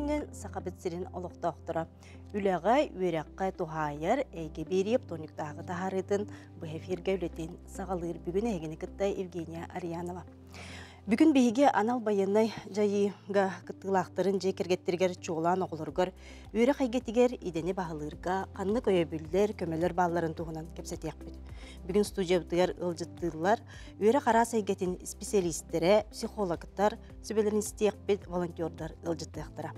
күнүнэн Сахабыт сирин олохтоохторо. Үлэҕэ, үөрэххэ туһаайар эйгэ биэриэп тониктааҕы таһаарыытын быһа эфиргэ үлэтин саҕалыыр бүгүн эһигини кытта Евгения Арьянова. Бүгүн биһиги анал байыаннай дьайыыга кыттыылаахтарын дьиэ кэргэттэригэр чуолаан оҕолоругар үөрэх эйгэтигэр идэни баһылыырга ханнык өйөбүллэр, көмөлөр баалларын туһунан кэпсэтиэхпит. Бүгүн студиябытыгар ыалдьыттыыллар үөрэх араас эйгэтин исписэлиистэрэ, психологтар, сүбэлэрин истиэхпит, волонтердар ыалдьыттыахтара.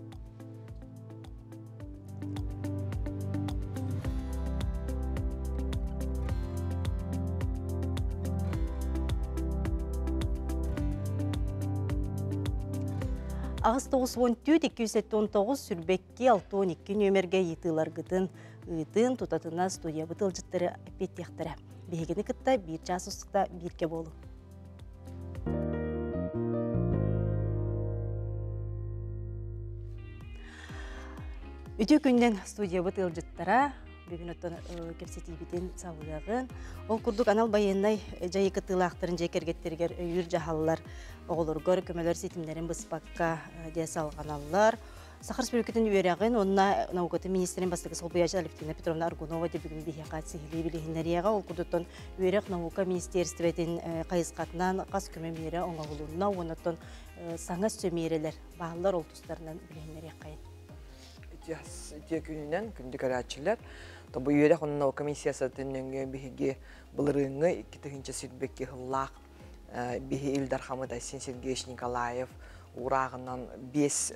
Аҕыс 94 279 сүрбэкки 62 нүөмэргэ ыйытыыларгытын ыытын тутатына студиябыт ыалдьыттары эппиэттиэхтэрэ. Биһигини кытта биир чаас устата бииргэ буолуҥ. Үтүө күннэн студиябыт ыалдьыттара бүгүн оттон кэпсэтиибитин салгыаҕын. Ол курдук анал байыаннай дьайыы кыттыылаахтарын дьиэ кэргэттэригэр өйүүр дьаһаллар оҕолоргор көмөлөр ситимнэрин быспакка дьэ салҕаналлар. Саха Республикатын үөрэҕин уонна наукатын министрин бастакы солбуйааччы Алевтина Петровна Аргунова дьэ бүгүн биһиэхэ сиһилии билиһиннэриэҕэ. Ол курдуктан үөрэх наука министиэристибэтин хайысхатынан хас көмө миэрэ оҥоһулунна уонна оттон саҥа өссө миэрэлэр бааллар ол тустарынан билиһиннэриэххэйин. Үтүө күнүнэн күндү көрөөччүлэр. Тобу үөрэх уонна наука министерствотын нөҥүө биһиги былырыыҥҥы 2022 сыллаах биһи Ил Дархаммыт Айсен Сергеевич Николаев уурааҕынан биэс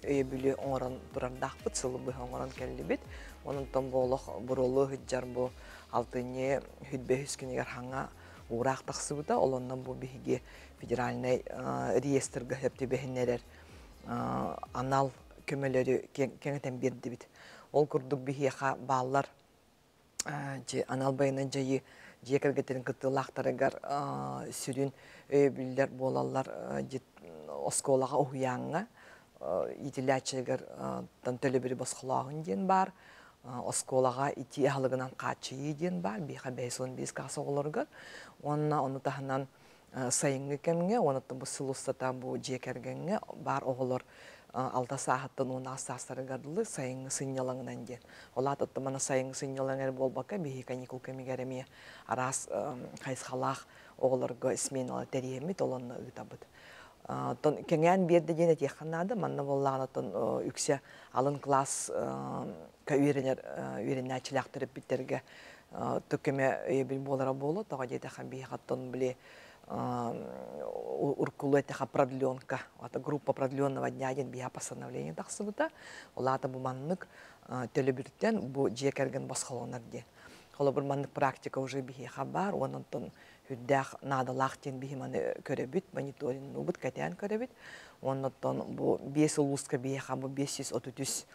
өйөбүлү оҥорон турардаахпыт, сылы быһа оҥорон кэллибит. Онон бу олох буруолу сылдьар бу алтынньы хүтбэһис күнүгэр хаҥа уураах тахсыбыта. Ол онон бу биһиги федеральнай реестрга сөп түбэһиннэрэр анал көмөлөрү кэҥэтэн биэрдибит. Ол курдук биһиэхэ бааллар анал байыаннай дьайыы дьиэ кэргэттэрин кыттыылаахтарыгар сүрүн өйөбүллэр буолаллар оскуолаҕа уһуйааҥҥа иитиллээччилэригэр төлөбүрү босхолооһун диэн баар оскуолаҕа итии аһылыгынан хааччыйыы диэн баар биһиэхэ 55 каас оҕолоругар уонна ону таһынан сайыҥҥы кэмҥэ уонна бу сыл устата бу дьиэ кэргэҥҥэ баар оҕолор алта сааһыттан 16 саастарыгар дылы сайыҥҥы сынньалаҥынан диэн. Ол аата мана сайыҥҥы сынньалаҥ эрэ буолбакка биһиги каникул кэмигэр эмиэ араас хайысхалаах оҕолорго сменалар тэрийэммит ол онно ыытабыт. Оттон кэҥээн биэрдэ диэн этиэххэ наада. Манна буоллаҕына оттон үксэ алын класс үөрэнэр үөрэнээччилээх төрөппүттэргэ көмө өйөбүл буолара буолуо. Тоҕо диэтэххэ биһиэхэ оттон били уркулу этэхэ продленка, группа продленного дня диэн биһиэхэ постановление тахсыбыта. Ол аата бу маннык төлөбүртэн бу дьиэ кэргэн босхолонор диэн. Холобур маннык практика уже биһиэхэ баар, уонна онтон үрдээх наадалаах диэн биһи маны көрөбүт, мониториннуубут, кэтээн көрөбүт. Уонна оттон бу биэс улууска биһиэхэ бу 533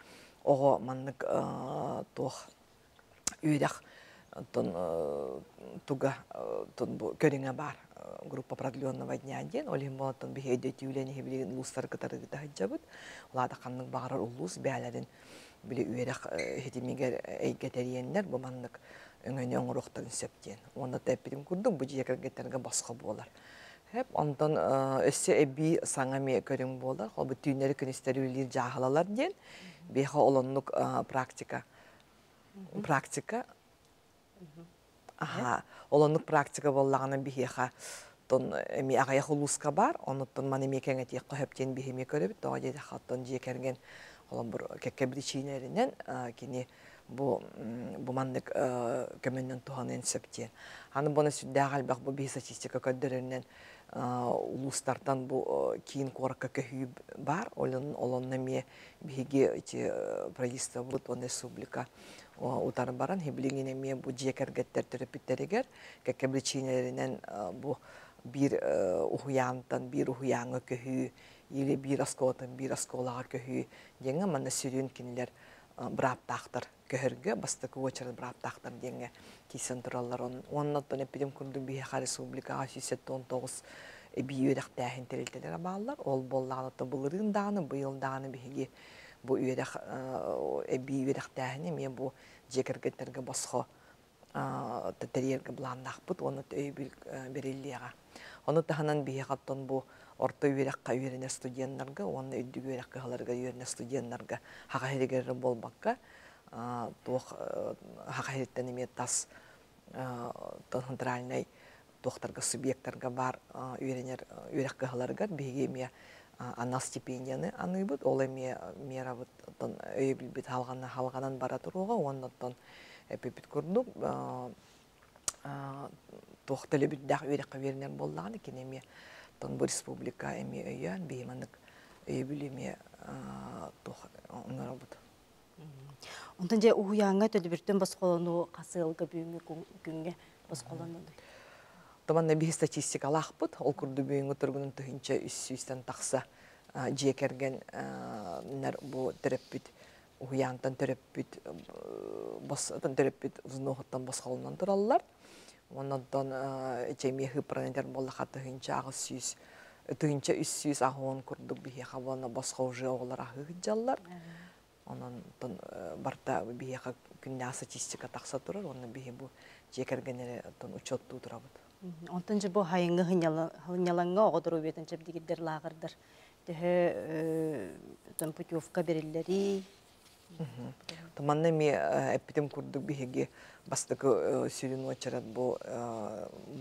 оҕо маннык туох үөрэх оттон туга бу көрүҥэ баар группа продленного дня диэн ол иһин буолан биһи өйдөтүүлэн иһи билигин улуустары кытары ыыта сылдьабыт ол аата ханнык баҕарар улуус бээлэрин били үөрэх ситимигэр эйгэ тэрийэннэр бу маннык өҥөнү оҥоруохтарын сөп диэн уонна эппитим курдук бу дьиэ кэргэттэргэ босхо буолар Хэп, онтон өссө эбии саҥа эмиэ көрүҥ буолар. Ол бу түүннэри күнүстэри үлэлиир дьааһылалар диэн. Биэхэ олоннук практика. Практика. Аха, олоннук практика буоллаҕына биһиэхэ тон эмиэ аҕыйах улууска баар, онуттан маны эмиэ кэҥэтиэххэ сөп диэн биһи эмиэ көрөбүт. Тоҕо диэтэххэ, оттон дьиэ кэргэн холобур кэккэ биричиинэлэринэн кини бу бу маннык көмөннөн туһаныан сөп диэн. Аны буна сүрдээх элбэх бу биһи статистика көрдөрөрүнэн улуустартан бу киин куоракка көһүү баар. Олон олонно эмиэ биһиги ити правительствобыт уонна республика утары баран билигин эмиэ бу дьиэ кэргэттэр төрөппүттэригэр кэккэ биричиинэлэринэн бу биир уһуйаантан биир уһуйааҥҥа көһүү или биир оскуолаттан биир оскуолаҕа көһүү диэҥҥэ манна сүрүн кинилэр бырааптаахтар көһөргө бастакы уочарат бырааптаахтар диэҥҥэ киирсэн тураллар. Уонна оттон эппитим курдук биһиэхэ республикаҕа 179 эбии үөрэхтээһин тэрилтэлэрэ бааллар. Ол буоллаҕына оттон былырыын даҕаны, быйыл даҕаны биһиги бу үөрэх эбии үөрэхтээһини эмиэ бу дьиэ кэргэттэргэ босхо тэрийэргэ былааннаахпыт уонна өйөбүл бэриллиэҕэ. Ону таһынан биһиэхэ оттон бу орто үөрэххэ үөрэнэр студеннарга уонна үрдүк үөрэх кыһаларыгар үөрэнэр студеннарга Саха сиригэр буолбакка, туох Саха сириттэн эмиэ тас центральнай туохтарга субъектарга баар үөрэнэр үөрэх кыһаларыгар биһиги эмиэ анал стипендияны аныыбыт. Ол эмиэ мерабыт өйөбүлбүт халҕанан бара туруоҕа уонна оттон эппиппит курдук туох төлөбүрдээх үөрэххэ үөрэнэр буоллаҕына кини эмиэ тон бу республика эмиэ өйөөн биһи маннык өйөбүл эмиэ туох оҥоробут. Онтон дьэ уһуйааҥҥа төлөбүртэн босхолонуу хас ыалга бүгүҥҥү күҥҥэ босхолоннуй? Таманна биһи статистикалаахпыт. Ол курдук бүгүҥҥү туругунан 1300-тэн тахса дьиэ кэргэн бу төрөппүт уһуйаантан төрөппүт төрөппүт взнохуттан босхолонон тураллар. Оннонтон чэмиэ хыппыран этэр буоллаха 1800 1380 курдук биһиэхэ уонна босхо уже оҕолор аһыы сылдьаллар. Онон барта биһиэхэ күннээх статистика тахса турар, онно биһи бу дьиэ кэргэннэри учуоттуу турабыт. Онтон же бу хайыҥҥы хынньалаҥҥа оҕо доруобуйатын чэбдигирдэр лааҕырдар төһө путевка бериллэрий? Манна эмиэ эппитим курдук биһиги бастакы сүрүн уочарат бу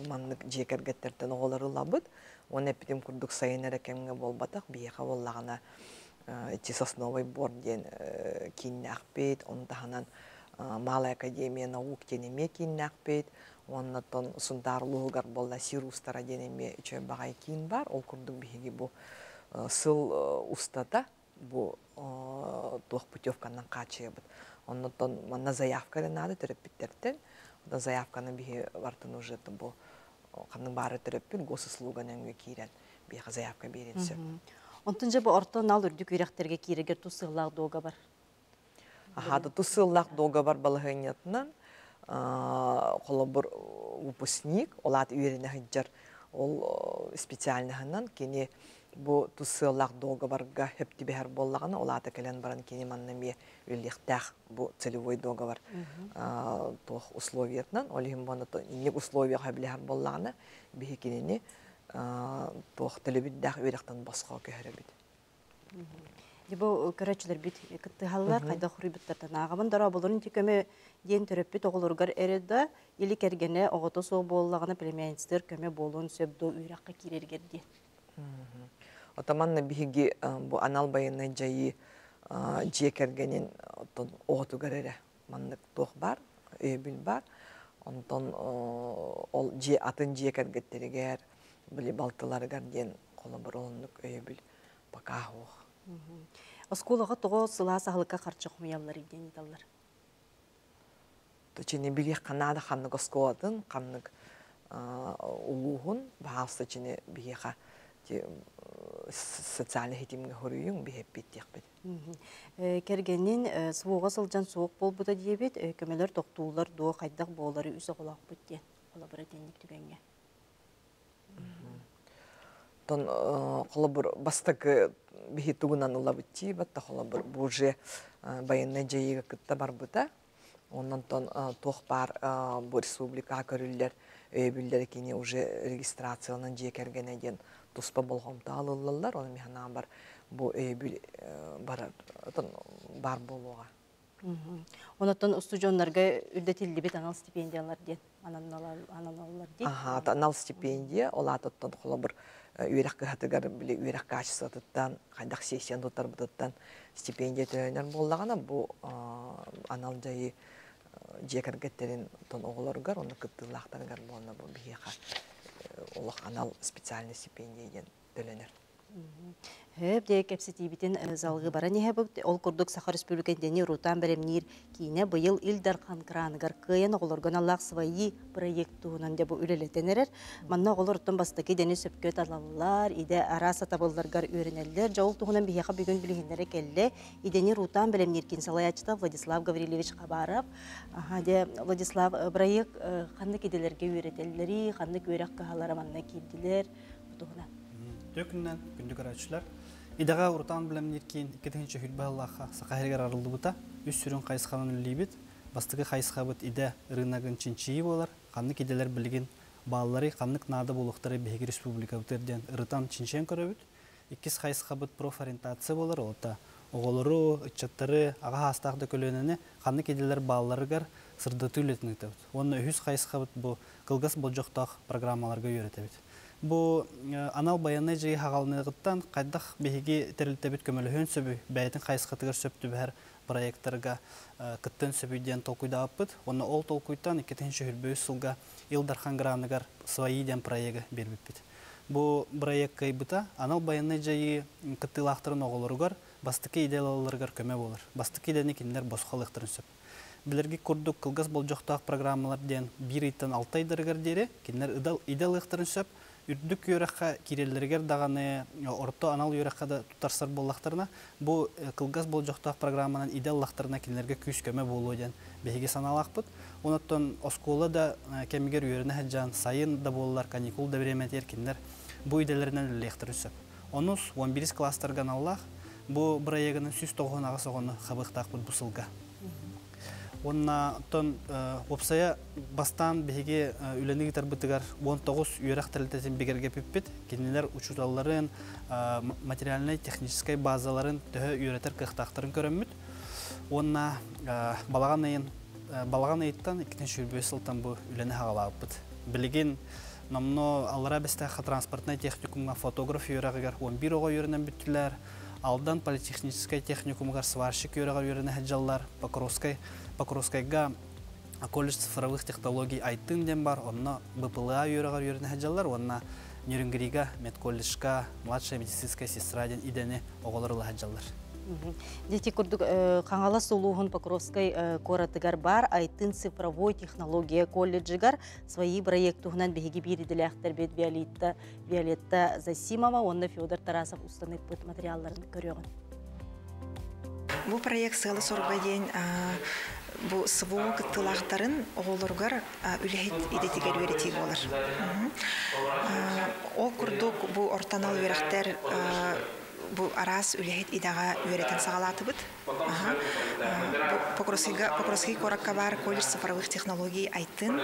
маннык дьиэ кэргэттэртэн оҕолор ылабыт. Уонна эппитим курдук сайын эрэ кэмҥэ буолбатах, биһиэхэ буоллаҕына ити Сосновый бор диэн кииннээхпит, ону таһынан Малая академия наук диэн эмиэ кииннээхпит, уонна оттон Сунтаар улууһугар буолла Сир уустара диэн эмиэ үчүгэй баҕайы киин баар. Ол курдук биһиги бу сыл устата бу туох путевканан хааччыйабыт. Оннуттан манна заявка эрэ наада төрөппүттэртэн. Онтон заявканы биһи бартын уже бу ханнык баары төрөппүт госуслуга нөҥүө киирэн биһиэхэ заявка биэрин сөп. Онтон же бу орто анал үрдүк үөрэхтэргэ киирэргэр тус сыаллаах дуогабар? Аха, тус сыаллаах дуогабар балаһыанньатынан холобур выпускник, ол аат үөрэнэ сылдьар ол специальноһынан кини бу тус сыаллаах дуогабарга хөп түбэһэр буоллаҕына, ол аата кэлэн баран кини манна эмиэ үлэлиэхтээх бу целевой договор туох условиятынан, ол иһин буона инник условияҕа сөбүлэһэр буоллаҕына, биһи кинини туох төлөбүрдээх үөрэхтэн босхо көһөрөбүт. Бу көрөөччүлэрбит кыттыһаллар, хайдах хоруйбуттартан ааҕабын. Дорооболорун ити көмө диэн төрөппүт оҕолоругар эрэ да, или кэргэнэ оҕото суох буоллаҕына племянництар көмө буолуон сөп дуу үөрэххэ киирэргэр диэн. Отаманна биһиги бу анал байыаннай дьайыы дьиэ кэргэнин оттон оҕотугар эрэ маннык туох бар, өйөбүл бар. Онтон ол дьиэ атын дьиэ кэргэттэригэр, били балтыларыгар диэн холобур олоннук өйөбүл пока суох. Оскуолаҕа тоҕо сылаас аһылыкка харчы хомуйаллар диэн ыыталлар? Чини билиэх ханаада ханнык оскуолатын, ханнык улууһун, баһаалыста чини биһиэхэ социальный хитимҥэ хоруйуҥ биһэппит диэхпит. Кэргэнин СВО-ҕа сылдьан суох буолбута диэбит, көмөлөр тохтууллар дуо, хайдах буолары үс оҕолоохпут диэн холобура итинник түгэҥҥэ. Тон холобур бастакы биһи тугунан ылабыт дии, батта холобур бу уже военный дьайыыга кытта барбыта. Онон туох баар бу республикаҕа көрүллэр өйөбүллэр кини уже регистрацияланан дьиэ кэргэнэ диэн туспа болҕомто алыллаллар. Оны мин бар бу өйөбүл бар бар буолуоҕа. Онотон устудьуоннарга үрдэтиллибит анал стипендиялар диэн ананаллар дии. Аха, анал стипендия, ол аатыттан холобур үөрэх кыһатыгар били үөрэх качествотыттан, хайдах сессияны туттарбытыттан стипендия төлөнөр буоллаҕына, бу анал дьайыы дьиэ кэргэттерин тон оҕолоругар, онно кыттыылаахтарыгар буолна бу биһиэхэ олох анал специальный стипендия диэн төлөнөр. Хөп дьэ кэпсэтиибитин залгы баран иһэбит. Ол курдук Саха Республикатын урутаан бэлэмниир киинэ быйыл Ил Дархан краныгар кыайан оҕолорго аналлаах свои проект туһунан дьэ бу үлэлэтэн эрэр. Манна оҕолор оттон бастакы идэни сөпкө талаллар, идэ араас сатабылларгар үөрэнэллэр. Дьэ ол туһунан биһиэхэ бүгүн билиһиннэрэ кэллэ. Идэни урутаан бэлэмниир киин салайааччыта Владислав Гаврильевич Хабаров. Аха дьэ Владислав проект ханнык идэлэргэ үөрэтэллэрий, ханнык үөрэх кыһалара манна киирдилэр бу туһунан. Төкүннэн күндү көрөөччүлэр. Идэҕэ урутаан бэлэмниир киин 2020 сыллаахха Саха сиригэр арыллыбыта. Үс сүрүн хайысханан үлэлиибит. Бастакы хайысхабыт идэ ырыынагын чинчийии буолар. Ханнык идэлэр билигин Баалларый, ханнык наада буолуохтарай биһиги республикабытыгар диэн ырытан чинчийэн көрөбүт. Иккис хайысхабыт профориентация буолар, ол аата оҕолору, ыччаттары, аҕа саастаах да көлүөнэни ханнык идэлэр баалларыгар сырдатыы үлэтин ыытабыт. Уонна үһүс хайысхабыт бу кылгас болдьохтоох программаларга үөрэтэбит. Бу анал байыаннай дьайыы хаҕаланыаҕыттан хайдах биһиги тэрилтэбит көмөлөһүөн сөбүй, бэйэтин хайысхатыгар сөп түбэһэр проектарга кыттыан сөбүй диэн толкуйдаабыппыт. Уонна ол толкуйтан 2023 сылга Ил Дархан граныгар «Свои» диэн проегы биэрбиппит. Бу проект кыайбыта анал байыаннай дьайыы кыттыылаахтарын оҕолоругар бастакы идэ ылалларыгар көмө буолар. Бастакы идэни кинилэр босхо ылыахтарын сөп. Билэргит курдук, кылгас болдьохтоох программалар диэн биир ыйтан алта ыйдарыгар диэри кинилэр идэ ылыахтарын сөп. Үрдүк үөрэххэ киирэллэригэр даҕаны, орто анал үөрэххэ да туттарсар буоллахтарына, бу кылгас болдьохтоох программанан идэ ыллахтарына кинилэргэ күүс-көмө буолуо диэн биһиги санаалаахпыт. Онон оскуола да кэмигэр үөрэнэ сылдьан, сайын да буоллар, каникул да бириэмэтигэр кинилэр бу идэлэринэн үлэлиэхтэрин сөп. Онус, 11 класстарга аналлаах бу бырайыагынан 198 оҕону хабыахтаахпыт бу сылга. Уонна оттон уопсайа бастаан биһиги үлэни ыытарбытыгар 19 үөрэх тэрилтэтин бигэргэпиппит. Кинилэр учууталларын материальнай техническай базаларын төһө үөрэтэр кыахтаахтарын көрөммүт. Уонна балаҕан ыйын балаҕан ыйыттан 2025 сылтан бу үлэни хаҕалаабыппыт. Билигин номнуо Аллараа Бэстээххэ транспортнай техникумҥа фотограф үөрэҕигэр 11 оҕо үөрэнэн бүттүлэр. Алдан политехническай техникумугар сварщик үөрэҕэр үөрэнэ сылдьаллар. Покровскай Покровскайга колледж цифровых технологий Айтын диэн бар, онно БПЛА үөрэҕэр үөрэнэ сылдьаллар уонна Нерюнгрига медколледжка младшая медицинская сестра диэн идэни оҕолор ыла сылдьаллар. Дьэ курдук Хаҥалас улууһун Покровскай куоратыгар баар Айтын цифровой технология колледжыгар свои проект туһунан биһиги биир идэлээхтэрбит Виолетта Виолетта Засимова уонна Федор Тарасов устан ыыппыт материалларын көрүөҕүн. Бу проект сыала-соруга диэн бу СВО кыттыылаахтарын оҕолоругар үлэһит идэтигэр үөрэтии буолар. Ол курдук бу орто анал үөрэхтэр бу араас үлэһит идэҕэ үөрэтэн саҕалаатыбыт. Покровскайга Покровский куоракка баар колледж цифровых технологий Айтын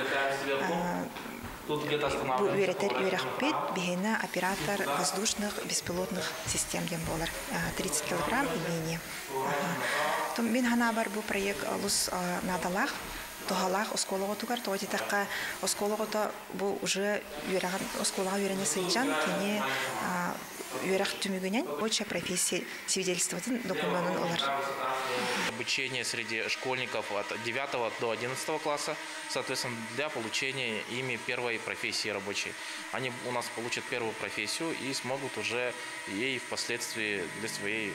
бу үөрэтэр үөрэхпит биһиэнэ оператор воздушных беспилотных систем диэн буолар 30 килограмм и менее. Мин санаабар бу проект олус наадалаах туһалаах оскуола оҕотугар тоҕо диэтэххэ оскуола оҕото бу уже үөрэҕин оскуолаҕа үөрэнэ сылдьан кини үөрэх түмүгүнэн рабочая профессия свидетельствотын докумуонун ылар. Обучение среди школьников от 9 до 11 класса, соответственно, для получения ими первой профессии рабочей. Они у нас получат первую профессию и смогут уже ей впоследствии для, своей,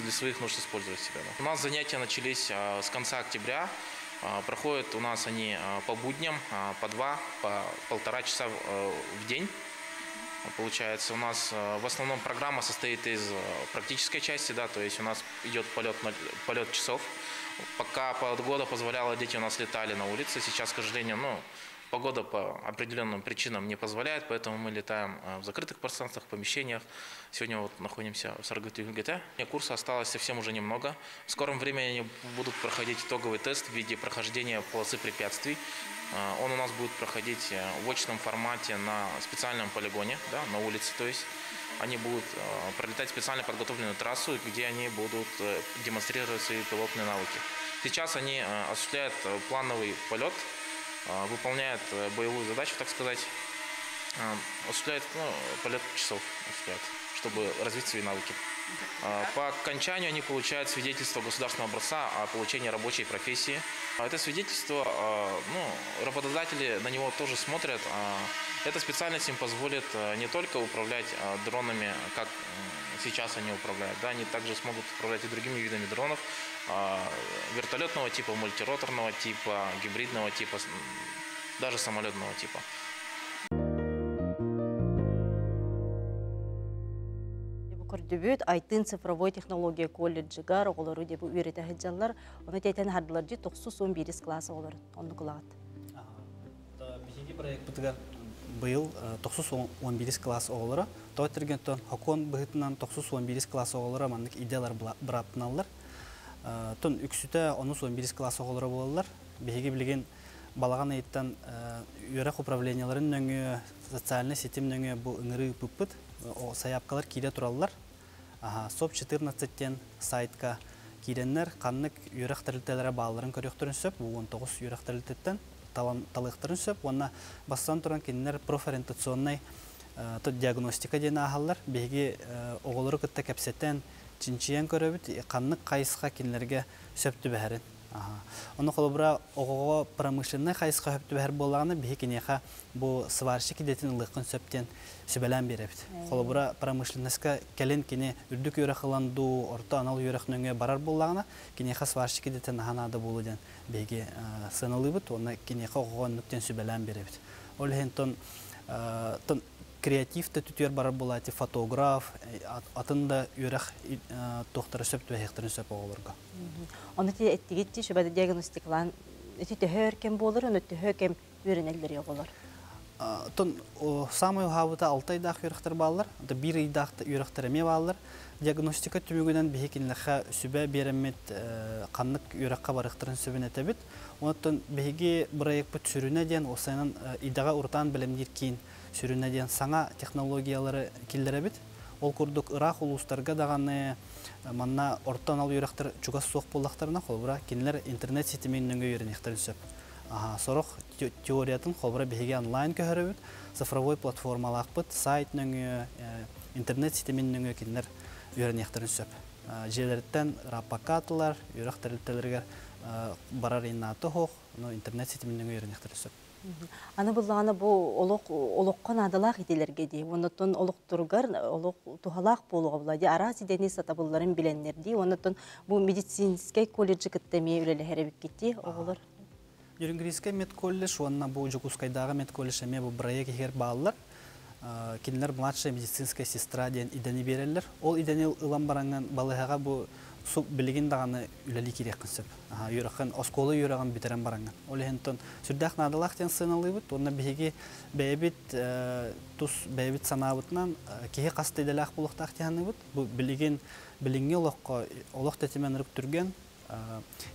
для своих нужд использовать себя. У нас занятия начались с конца октября. Проходят у нас они по будням, по два, по полтора часа в день. Получается, у нас в основном программа состоит из практической части, да, то есть у нас идет полет, полет часов. Пока погода позволяла, дети у нас летали на улице. Сейчас, к сожалению, ну, погода по определенным причинам не позволяет, поэтому мы летаем в закрытых пространствах, в помещениях. Сегодня вот находимся в Саргыту ГТ. Курса осталось совсем уже немного. В скором времени они будут проходить итоговый тест в виде прохождения полосы препятствий. Он у нас будет проходить в очном формате на специальном полигоне, да, на улице, то есть они будут пролетать специально подготовленную трассу, где они будут демонстрировать свои пилотные навыки. Сейчас они осуществляют плановый полет, выполняют боевую задачу, так сказать, осуществляют, ну, полет часов, осуществляют, чтобы развить свои навыки. По окончанию они получают свидетельство государственного образца о получении рабочей профессии. Это свидетельство, ну, работодатели на него тоже смотрят. Эта специальность им позволит не только управлять дронами, как сейчас они управляют, да, они также смогут управлять и другими видами дронов, вертолетного типа, мультироторного типа, гибридного типа, даже самолетного типа. Көрдүбүт Айтын цифровой технология колледжыгар оҕолору деп үөрэтэ сылдьаллар. Ону тэтэн хардылар дьи 91 класс оҕолорун оннук ылаҕыт. Биһиги проектпытыгар быйыл 9-11 класс оҕолоро, тоҕо тиргентон хокуон быһыытынан 9-11 класс оҕолоро маннык идеялар бырааптаналлар. Тон үксүтэ 10-11 класс оҕолоро буолаллар. Биһиги билигин Балаҕан ыйыттан үөрэх управлениеларын нөҥүө, социальнай ситим нөҥүө бу ыҥырыы ыыппыппыт. Сайаапкалар киирэ тураллар. СОП 14 диэн сайтка киирэннэр ханнык үөрэх тэрилтэлэрэ баалларын көрүөхтэрин сөп. Бу 19 үөрэх тэрилтэттэн талыахтарын сөп. Уонна бастатан туран кинилэр профориентационнай диагностика диэн ааһаллар. Биһиги оҕолору кытта кэпсэтэн, чинчийэн көрөбүт, ханнык хайысха кинилэргэ сөп түбэһэрин. Ону холобура оҕоҕо промышленнай хайысха сөп түбэһэр буоллаҕына, биһи киниэхэ бу сварщик идэтин ылыаххын сөп диэн сүбэлээн биэрэбит. Холобура промышленноска кэлин кини үрдүк үөрэх ылан дуу, орто анал үөрэх нөҥүө барар буоллаҕына, киниэхэ сварщик идэтэ наһаа наада буолуо диэн биһиги сыаналыыбыт уонна киниэхэ оҕоҕо оннук диэн сүбэлээн биэрэбит. Ол иһин тон креатив да түтүөр барар буолаати фотограф, атын да үөрэх туохтара сөп түбэһиэхтэрин сөп оҕолорго. Оны ти эттигитти шөбәдә диагностикалаан эти төһө кем болор, оны төһө кем үөрэнэллэр оҕолор? Тон самай уһаабыта 6 ыйдаах үөрэхтэр бааллар, 1 ыйдаах үөрэхтэр эмиэ бааллар. Диагностика түмүгүнэн биһи кинилэхэ сүбэ биэрэммит ханнык үөрэххэ барыахтарын сөбүн этэбит. Онтон биһиги бырайыакпыт сүрүнэ диэн осайынан идэҕэ урутаан бэлэмниир киин сүрүнэ диэн саҥа технологиялары киллэрэбит. Ол курдук ыраах улуустарга даҕаны манна орто анал үөрэхтэр чугас суох буоллахтарына, холобура кинилэр интернет ситимин нөҥүө үөрэниэхтэрин сөп. Сорох теориятын холобура биһиги онлайн көһөрөбүт, цифровой платформалаахпыт, сайт нөҥүө, интернет ситимин нөҥүө кинилэр үөрэниэхтэрин сөп. Дьиэлэриттэн раппакаатылар, үөрэх тэрилтэлэригэр барар иннааты хоох, интернет ситимин нөҥүө үөрэниэхтэрин сөп. Аны буллаҕына бу олох олоххо наадалаах идэлэргэ дии, оннуттан олохторугар олох туһалаах буолуоҕа була дии, араас идэни сатабылларын билэннэр дии, оннуттан бу медицинскэй колледжы кытта эмиэ үлэлэһэр эбиккит оҕолор. Нерюнгрийскай медколледж уонна бу Дьокуускайдааҕы медколледж эмиэ бу бырайыак иһигэр бааллар. Кинилэр младшая медицинская сестра диэн идэни биэрэллэр. Ол идэни ылан бараҥҥын балыыһаҕа бу билигин даҕаны үлэлии киириэххин сөп. Үөрэххин, оскуола үөрэҕин бүтэрэн бараҥҥын. Ол иһин сүрдээх наадалаах диэн сыаналыыбыт. Уонна биһиги бэйэбит тус бэйэбит санаабытынан киһи хас да идэлээх буолуохтаах дии саныыбыт. Бу билигин билиҥҥи олоххо олох тэтимэ ынырык түргэн,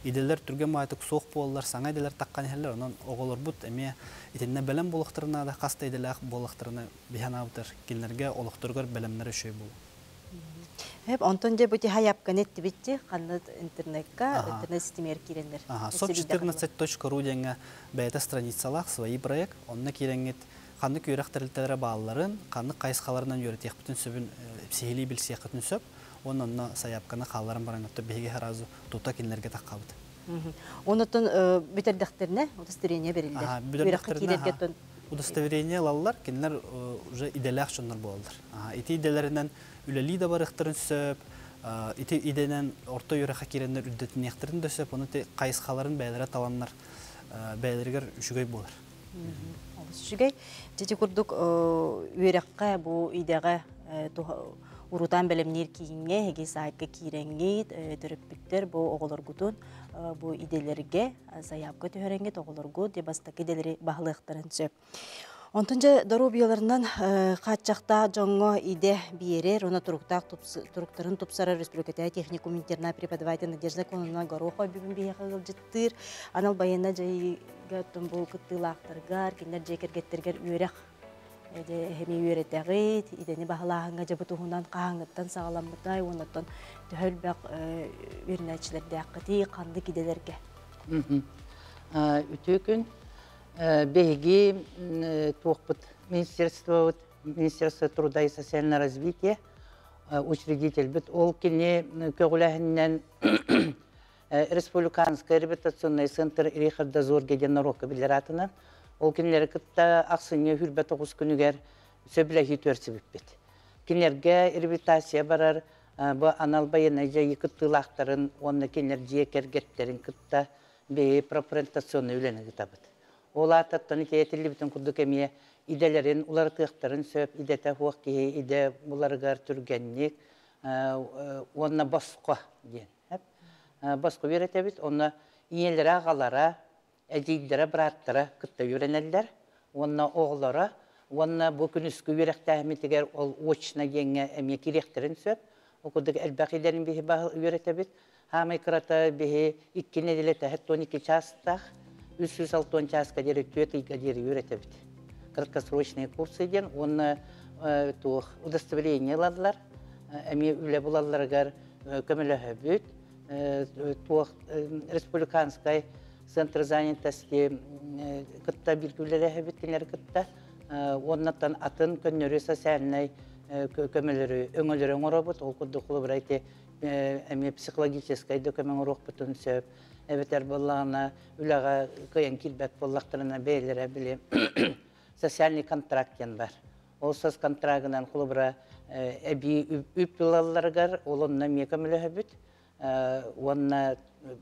иделер түргэн маайтык суох буоллар, саҥа иделер таххан иһэллэр, онон оҕолорбут эмиэ итиннэ бэлэм буолуохтарына да, хас да иделээх буоллахтарына биһэн аабытар кинилэргэ олохторугар бэлэмнэр үчүгэй буолуо. Хеп, онтон же бути хаяпканы эттибитти, ханны интернетка, интернет системер кииреннер. Соп14.ру диэҥҥэ бэйэтэ страницалаах свои проект, онно киирэҥҥит ханнык үөрэх тэрилтэлэрэ баалларын, ханнык хайысхаларынан үөрэтиэхпитин сөбүн сиһилии билсиэххитин сөп. Онно сайаапканы хаалларан баран биһиги сразу тута кинилэргэ таххабыт. Онотон бүтердехтерне удостоверение берилдер. Бүтердехтерне удостоверение алаллар, кинилер уже иделээх дьоннор буолаллар. Ити иделеринен үлэлии да барыахтарын сөп, ити иденен орто үөрэххэ киирэннэр үрдэтиниэхтэрин да сөп, ону хайысхаларын бэйэлэрэ таланнар бэйэлэригэр үчүгэй буолар. Үчүгэй. Дьити курдук үөрэххэ бу идэҕэ урутаан бэлэмниир кииҥҥэ эһиги саайтка киирэҥҥит, төрөппүттэр бу оҕолоргутун бу иделерге сайаапка түһэрэҥҥит оҕолоргут де бастакы иделери баһылыахтарын сөп. Онтон же доруобуйаларынан хааччахтаах дьоҥҥо иде биэрэр, уонна туруктаах туруктарын тупсарар республикатааҕы техникум интернат преподаватель Надежда Коновна Горохова бүгүн биһиэхэ ыалдьыттыыр. Анал байыаннай дьайыыга бу кыттыылаахтаргар, кинилэр дьиэ кэргэттэригэр үөрэх эһэми үөрэтэҕит, идэни баһылааһыҥҥа дьабы туһунан хаһааҥҥыттан саҕаламмытай, уоннаттан төһө элбэх үөрэнээччилэрдээххитий, ханнык иделерге? Үтүө күн. Биһиги туохпут министерство, Министерство труда и социального развития, учредительбит. Ол кини көҕүлэһиннэн Республиканский реабилитационный центр Рихарда Зорге диэн норуокка биллэр аатынан. Ол кинилэри кытта ахсынньы 29 күнүгэр сөбүлэһии түөрсүбүппүт. Кинилэргэ реабилитация барар бу анал байыаннай дьайыы кыттыылаахтарын уонна кинилэр дьиэ кэргэттерин кытта бэйэ профориентационный үлэни ыытабыт. Ол аататтан итиэтиллибитин курдук эмиэ иделерин уларытыахтарын сөп, идэтэ хуох киһи иде буларыгар түргэнник уонна босхо диэн. Босхо үөрэтэбит, онно ийэлэрэ аҕалара, эдьиийдэрэ, бырааттара кытта үөрэнэллэр, уонна оҕолоро, уонна бу күнүскү үөрэхтээһимитигэр ол очно диэҥҥэ эмиэ кириэхтэрин сөп. Ол курдук элбэх иделин биһи үөрэтэбит. Хаамай кырата биһи 2 нэдиэлэ тэһэт 12 чаастаах. 360 чааска диэри түөрт ыйга диэри үөрэтэбит. Краткосрочные курсы диэн уонна туох удостоверение ылаллар, эмиэ үлэ булалларыгар көмөлөһөбүт. Туох республиканскай центр занятости кытта бииргэ үлэлэһэбит кинилэри кытта. Уоннаттан атын көннөрү социальнай көмөлөрү өҥөлөрү оҥоробут. Ол курдук холобура ити эмиэ психологическай да көмө оҥоруохпутун сөп. Эбэтэр буоллаҕына үлэҕэ кыайан киирбэт буоллахтарына бэйэлэрэ били социальный контракт диэн бар. Ол соцконтрагынан холобура эбии үп ылалларыгар ол онно эмиэ көмөлөһөбүт. Уонна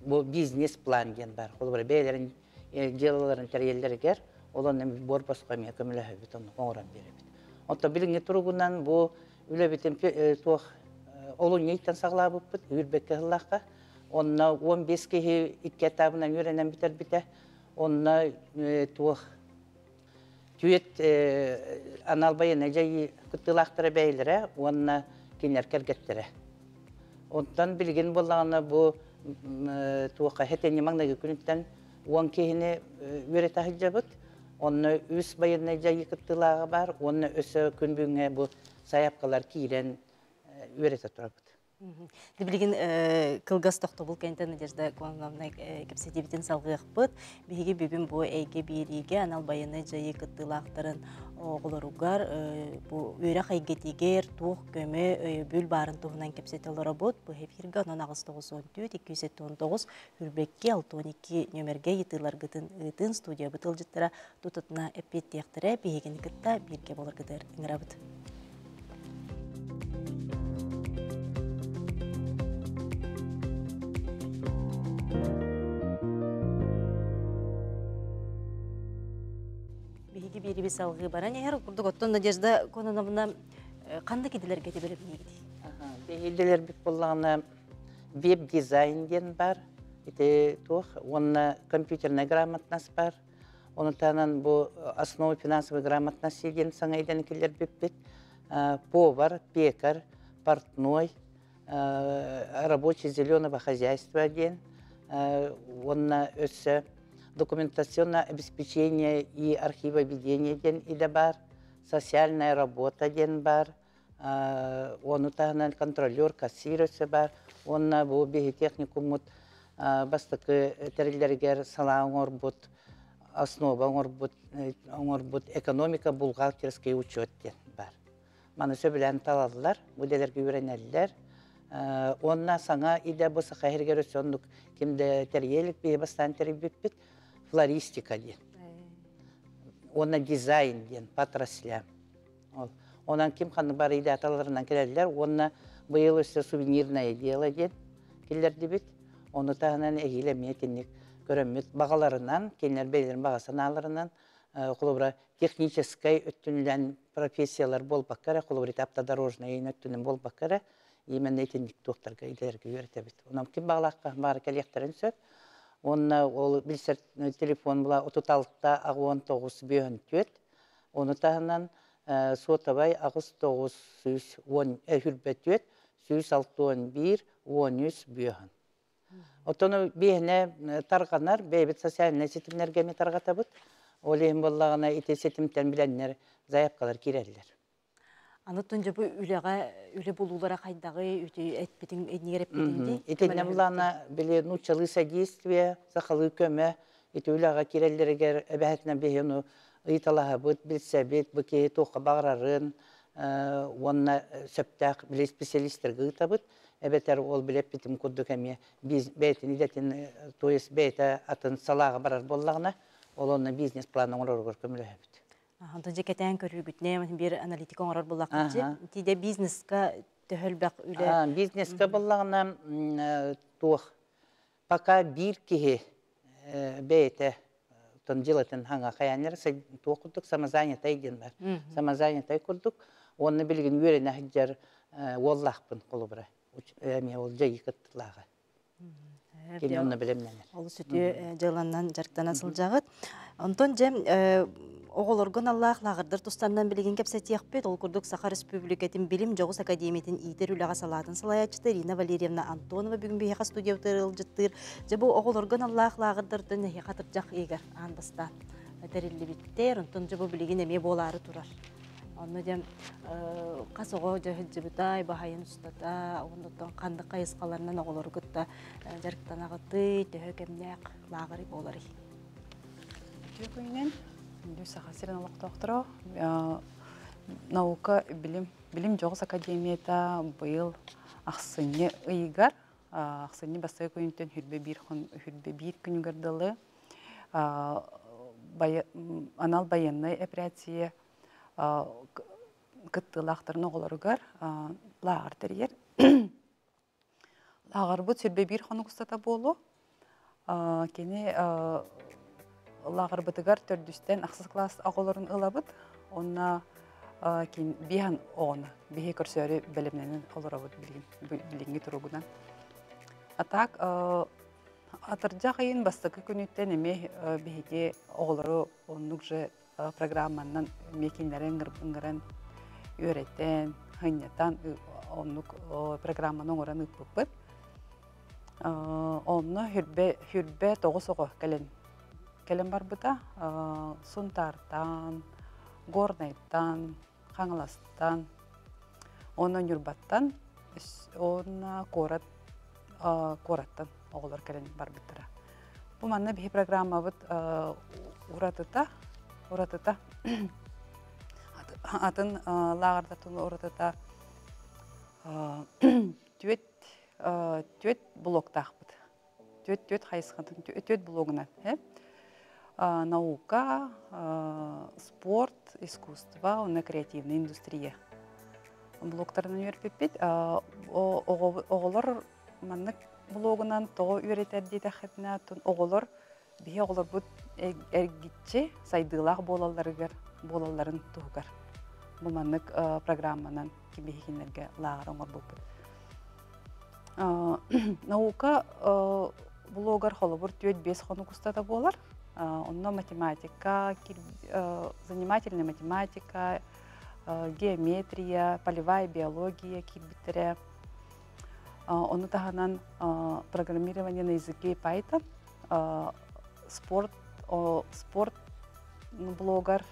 бу бизнес-план диэн бар. Холобура бэйэлэрин дьыалаларын тэрийэллэригэр ол онно буор босхо эмиэ көмөлөһөбүт, онно оҥорон биэрэбит. Оттон билиҥҥи туругунан бу үлэбитин туох олунньу ыйтан саҕалаабыппыт, үүрбэккэ ыһыллаахха. Онно 15 киһи икки этабынан үөрэнэн бүтэрбитэ. Онно туох түөрт анал байыаннай дьайыы кыттыылаахтара бэйэлэрэ уонна кинилэр кэргэттэрэ. Онтон билигин буоллаҕына бу туохха хэтэнньи маҥнайгы күнүттэн 10 киһини үөрэтэ сылдьабыт. Онно үс байыаннай дьайыы кыттыылааҕа баар уонна өссө күн бүгүҥҥэ бу сайаапкалар киирэн үөрэтэ турабыт. Билигин кылгас тохтобул кэнтэн Надежда Коновна кэпсэтиибитин салҕыахпыт. Биһиги бүгүн бу эйгэ биэриигэ анал байыаннай дьайыы кыттыылаахтарын оҕолоругар бу үөрэх эйгэтигэр туох көмө, өйөбүл баарын туһунан кэпсэтэ олоробут. Бу эфиргэ онон 894 279 Үрбэкки 62 нөмергэ ыйытыыларгытын ыытын студиябыт ыалдьыттара тутатына эппиэттиэхтэрэ. Биһигини кытта бииргэ буоларгытыгар ыҥырабыт. Биһиги биириби салгыы баран иһэр курдук оттон Надежда Кононовна ханнык идэлэргэ бэлэмниигитий? Биһиги буоллаҕына веб-дизайн диэн бар, ити туох уонна компьютерная грамотность бар. Ону таһынан бу основы финансовой грамотности диэн саҥа идэни киллэрбиппит. Повар, пекарь, портной, рабочий зеленого хозяйства диэн уонна өссө документационное обеспечение и архивоведение диэн идэ бар, социальная работа диэн бар, ону таһынан контролер, кассир өссө бар. Уонна бу биһи техникуммут бастакы тэриллэригэр салаа оҥорбут, основа оҥорбут, оҥорбут экономика бухгалтерский учет диэн бар. Маны сөбүлээн талаллар, бу идэлэргэ үөрэнэллэр. Уонна саҥа идэ бу саха иһигэр өссө оннук ким да тэрийэ илик биһи бастаан тэрийбиппит флористика диэн. Уонна дизайн диэн по отраслям. Ол. Онон ким ханнык бары идэ аталарынан кэлэллэр уонна быйыл өссө сувенирное дело диэн киллэрдибит. Ону таһынан эһиил эмиэ итинник көрөммүт баҕаларынан, кинилэр бэйэлэрин баҕа санааларынан, холобура, техническэй өттүнэн профессиялар буолбакка эрэ, холобура, ити автодорожнай өттүнэн буолбакка эрэ, именно итинник туохтарга идэлэргэ үөрэтэбит. Онон ким баҕалаахха баара кэлиэхтэрин сөп. Уонна ол билсэр телефон була 36 69 54. Ону таһынан суотабай 8 9 110 104 161 13 бүөһүн. Оттон биһиэнэ тарҕанар, бэйэбит социальнай ситимнэргэ эмиэ тарҕатабыт. Ол иһин буоллаҕына ити ситимтэн билэннэр заявкалар киирэллэр. Аны дьэ бу үлэҕэ үлэ булуулара хайдаҕый үтү эппитиҥ иннигэр эппитиҥ дии. Итиннэ буллаҕына били нууччалыы содействие, сахалыы көмө ити үлэҕэ киирэллэригэр эбэһэтинэн биһи ону ыйыталаһабыт, билсэбит, бу киһи туохха баҕарарын уонна сөптөөх били специалистарга ыытабыт. Эбэтэр ол билэппитим курдук эмиэ бэйэтин идэтин, то есть бэйэтэ атын салааҕа барар буоллаҕына, ол онно бизнес-план оҥороругар көмөлөһөбүт. Онтон дьэ кэтээн көрүүгүтүнэ биир аналитика оҥорор буоллаххыт тиде бизнеска төһө элбэх үлэ Бизнеска буоллаҕына туох пока биир киһи бэйэтэ тон дьылатын хаҥа хайааннар туох курдук самозанятай диэн бар. Самозанятай курдук уонна билигин үөрэнэ сылдьар уоллаахпын холобура. Эмиэ ол дьайыы кыттылааҕа. Кини онно бэлэмнэнэр. Олус үтүө дьыаланан дьарыктана сылдьаҕыт. Онтон дьэ Оҕолорго аналлаах лааҕырдар тустарынан билигин кэпсэтиэхпит. Ол курдук Саха Республикатын билим дьоҕус академиятын иитэр үлэҕэ салаатын салайааччыта Ирина Валерьевна Антонова бүгүн биһиэхэ студиябытыгар ыалдьыттыыр. Дьэ бу оҕолорго аналлаах лааҕырдартан эһиэхэ атырдьах ыйыгар аан бастаан тэриллибиттэр. Онтон дьэ бу билигин эмиэ буолаары турар. Онно дьэ хас оҕо дьэ сылдьыбытай, баһайын устата, оннуттан ханнык хайысхаларынан оҕолору кытта дьарыктанаҕытый, төһө кэмнээх лааҕырый буоларый? Үтүө күнүнэн, күндү Саха сирин олохтоохторо, наука билим билим дьоҕус академията быйыл ахсынньы ыйыгар, ахсынньы бастакы күнүттэн хүрбэ биир хүрбэ биир күнүгэр дылы анал байыаннай эпэрээссийэ кыттыылаахтарын оҕолоругар лааҕыр тэрийэр. Лааҕырбыт сүрбэ биир хонук устата буолуо. Кини лааҕырбытыгар төрдүстэн ахсыс кылаас оҕолорун ылабыт. Онно биэһэн оҕону биһи көрсөөрү бэлэмнэнэн олоробут билигин билиҥҥи туругунан. А так атырдьах ыйын бастакы күнүттэн эмиэ биһиги оҕолору оннук же программанан эмиэ кинилэри ыҥыран үөрэтэн, сынньатан оннук программаны оҥорон ыыппыппыт. Онно хүрбэ хүрбэ тоҕус оҕо кэлэн кэлэн барбыта. Сунтаартан, Горнайтан, Хаҥаластан, уонна Ньурбаттан уонна куорат куораттан оҕолор кэлэн барбыттара. Бу манна биһи программабыт уратыта уратыта атын лааҕырдартан уратыта түөт түөт блоктаахпыт. Түөт түөт хайысхатын түөт блогунан наука, спорт, искусство уонна креативная индустрия блоктарынан үөрпүппүт. Оҕолор маннык блогунан тоҕо үөрэтэр диэтэххитинэ, оҕолор биһи оҕолорбут эргиччи сайдыылаах буолалларыгар буолалларын туһугар бу маннык программанан биһигиннэргэ лааҕыр оҥорбуппут. Наука блогар холобур 4-5 хонук устата буолар. Онно математика, занимательная математика, геометрия, полевая биология киирбиттэрэ. Ону таһынан программирование на языке Python, спорт, спорт блогар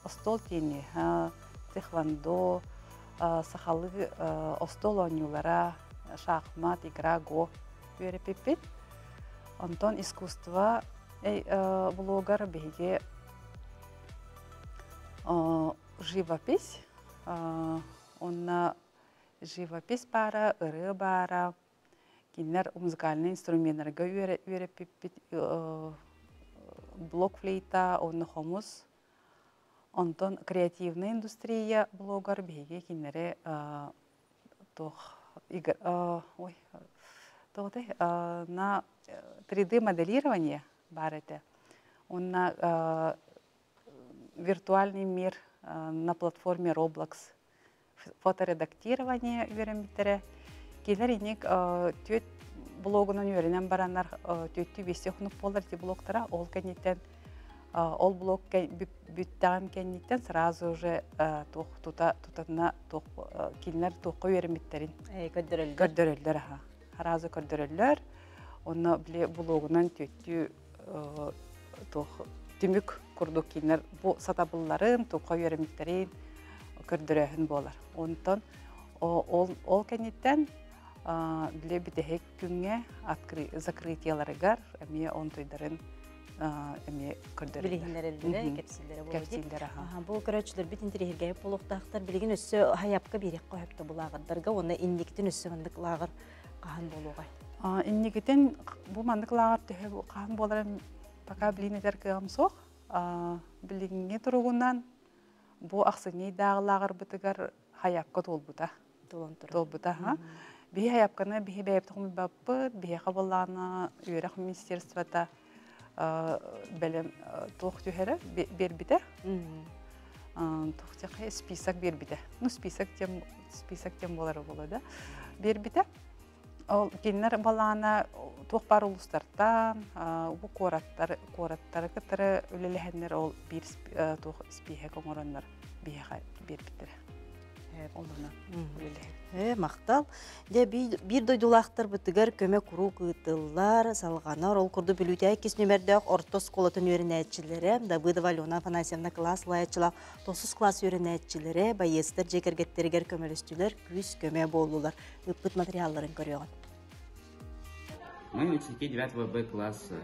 остуол тенниһа, тхэквондо, сахалыы остуол оонньуулара, шахмат, игра го үөрэппиппит. Онтон искусство блогар биһиги живопись, онно живопись баара, ырыа баара, кинилэр музыкальнай инструменнарга үөрэппиппит блок флейта, онно хомус. Онтон креативная индустрия блогар биһиги кинилэри туох ой тоҕотой на 3D моделирование баар этэ. Уонна виртуальный мир на платформе Roblox фоторедактирование үөрэммиттэрэ. Кинилэр инник түөт блогунан үөрэнэн бараннар түөттүү биэстии хонук буолар ити блогтара. Ол кэнниттэн ол блог бүттэҕин кэнниттэн сразу уже туох тута тутатына туох кинилэр туохха үөрэммиттэрин көрдөрөллөр. Көрдөрөллөр аха. Сразу көрдөрөллөр. Онно били блогунан түөттүү туох түмүк курдук кинилэр бу сатабылларын, туохха үөрэммиттэрин көрдөрөөһүн буолар. Онтон ол, ол кэнниттэн били бүтэһик күҥҥэ закрытиеларыгар эмиэ онтуйдарын эмиэ көрдөрөллөр. Билиһиннэрэллэрэ, кэпсииллэрэ буолуо. Кэпсииллэрэ, аха. Бу көрөөччүлэрбит интэриэһиргээбит буолуохтаахтар. Билигин өссө хайапка биэриэххэ сөптө бу лааҕырдарга уонна инниктин өссө маннык лааҕыр хаһан буолуоҕай? Инникитин бу маннык лааҕыр төһө хаһан буоларын пока билин этэр кыаҕым суох. Билиҥҥи туругунан бу ахсынньы ыйдааҕы лааҕырбытыгар хайапка туолбута. Туолан турар. Туолбута. Биһи хайапканы биһи бэйэбит хомуйбаппыт, биһиэхэ буоллаҕына үөрэх министерствота бэлэм туох түһэрэ биэрбитэ. Туох диэххэ список биэрбитэ. Ну список тем список тем буолара буолуо да. Биэрбитэ. Ол кинилэр балаана туох баар улуустартан, бу куораттар, куораттары кытары үлэлэһэннэр ол биир туох испииһэк оҥороннор биһиэхэ биэрбиттэрэ. Олуна үлэлэһэн. Махтал. Дьэ, биир дойдулаахтарбытыгар көмө куруук ыытыллар, салҕанар. Ол курдук Бүлүүтээ иккис нүмердээх орто оскуолатын үөрэнээччилэрэ Давыдова Алена Афанасьевна кылаас салайааччылаах тохсус класс үөрэнээччилэрэ байыастар дьиэ кэргэттэригэр көмөлөстүлэр, күүс-көмө буоллулар. Ыппыт материалларын көрүөҕүн. Мы ученики 9 Б класса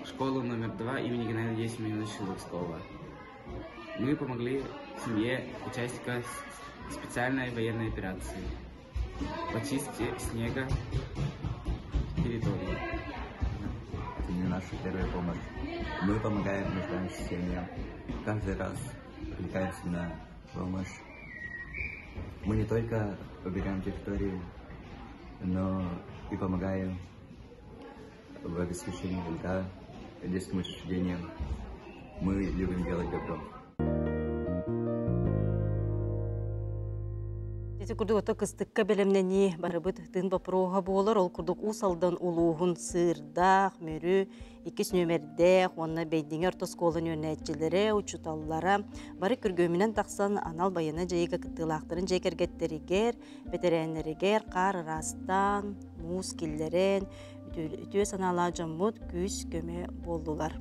школы номер 2 имени Геннадия Семеновича Луцкого. Мы помогли семье участника специальной военной операции по чистке снега территории. Это не наша первая помощь. Мы помогаем нуждающимся семьям. Каждый раз откликаемся на помощь. Мы не только убираем территорию, но и помогаем в обеспечении льда, детским учреждениям. Мы любим делать добро. Ити курдук ото кыстыкка бэлэмнэнии барыбыт тыын боппуруоһа буолар. Ол курдук Уус Алдан улууһун Сыырдаах, Мүрү, иккис нүөмэрдээх уонна Бэйдиҥэ орто оскуола үөрэнээччилэрэ, учууталлара бары күргүөмүнэн тахсан анал байыаннай дьайыыга кыттыылаахтарын дьиэ кэргэттэригэр, бэтэрээннэригэр хаар ыраастаан, муус киллэрэн, үтүө санаалаах дьоммут күүс-көмө буоллулар.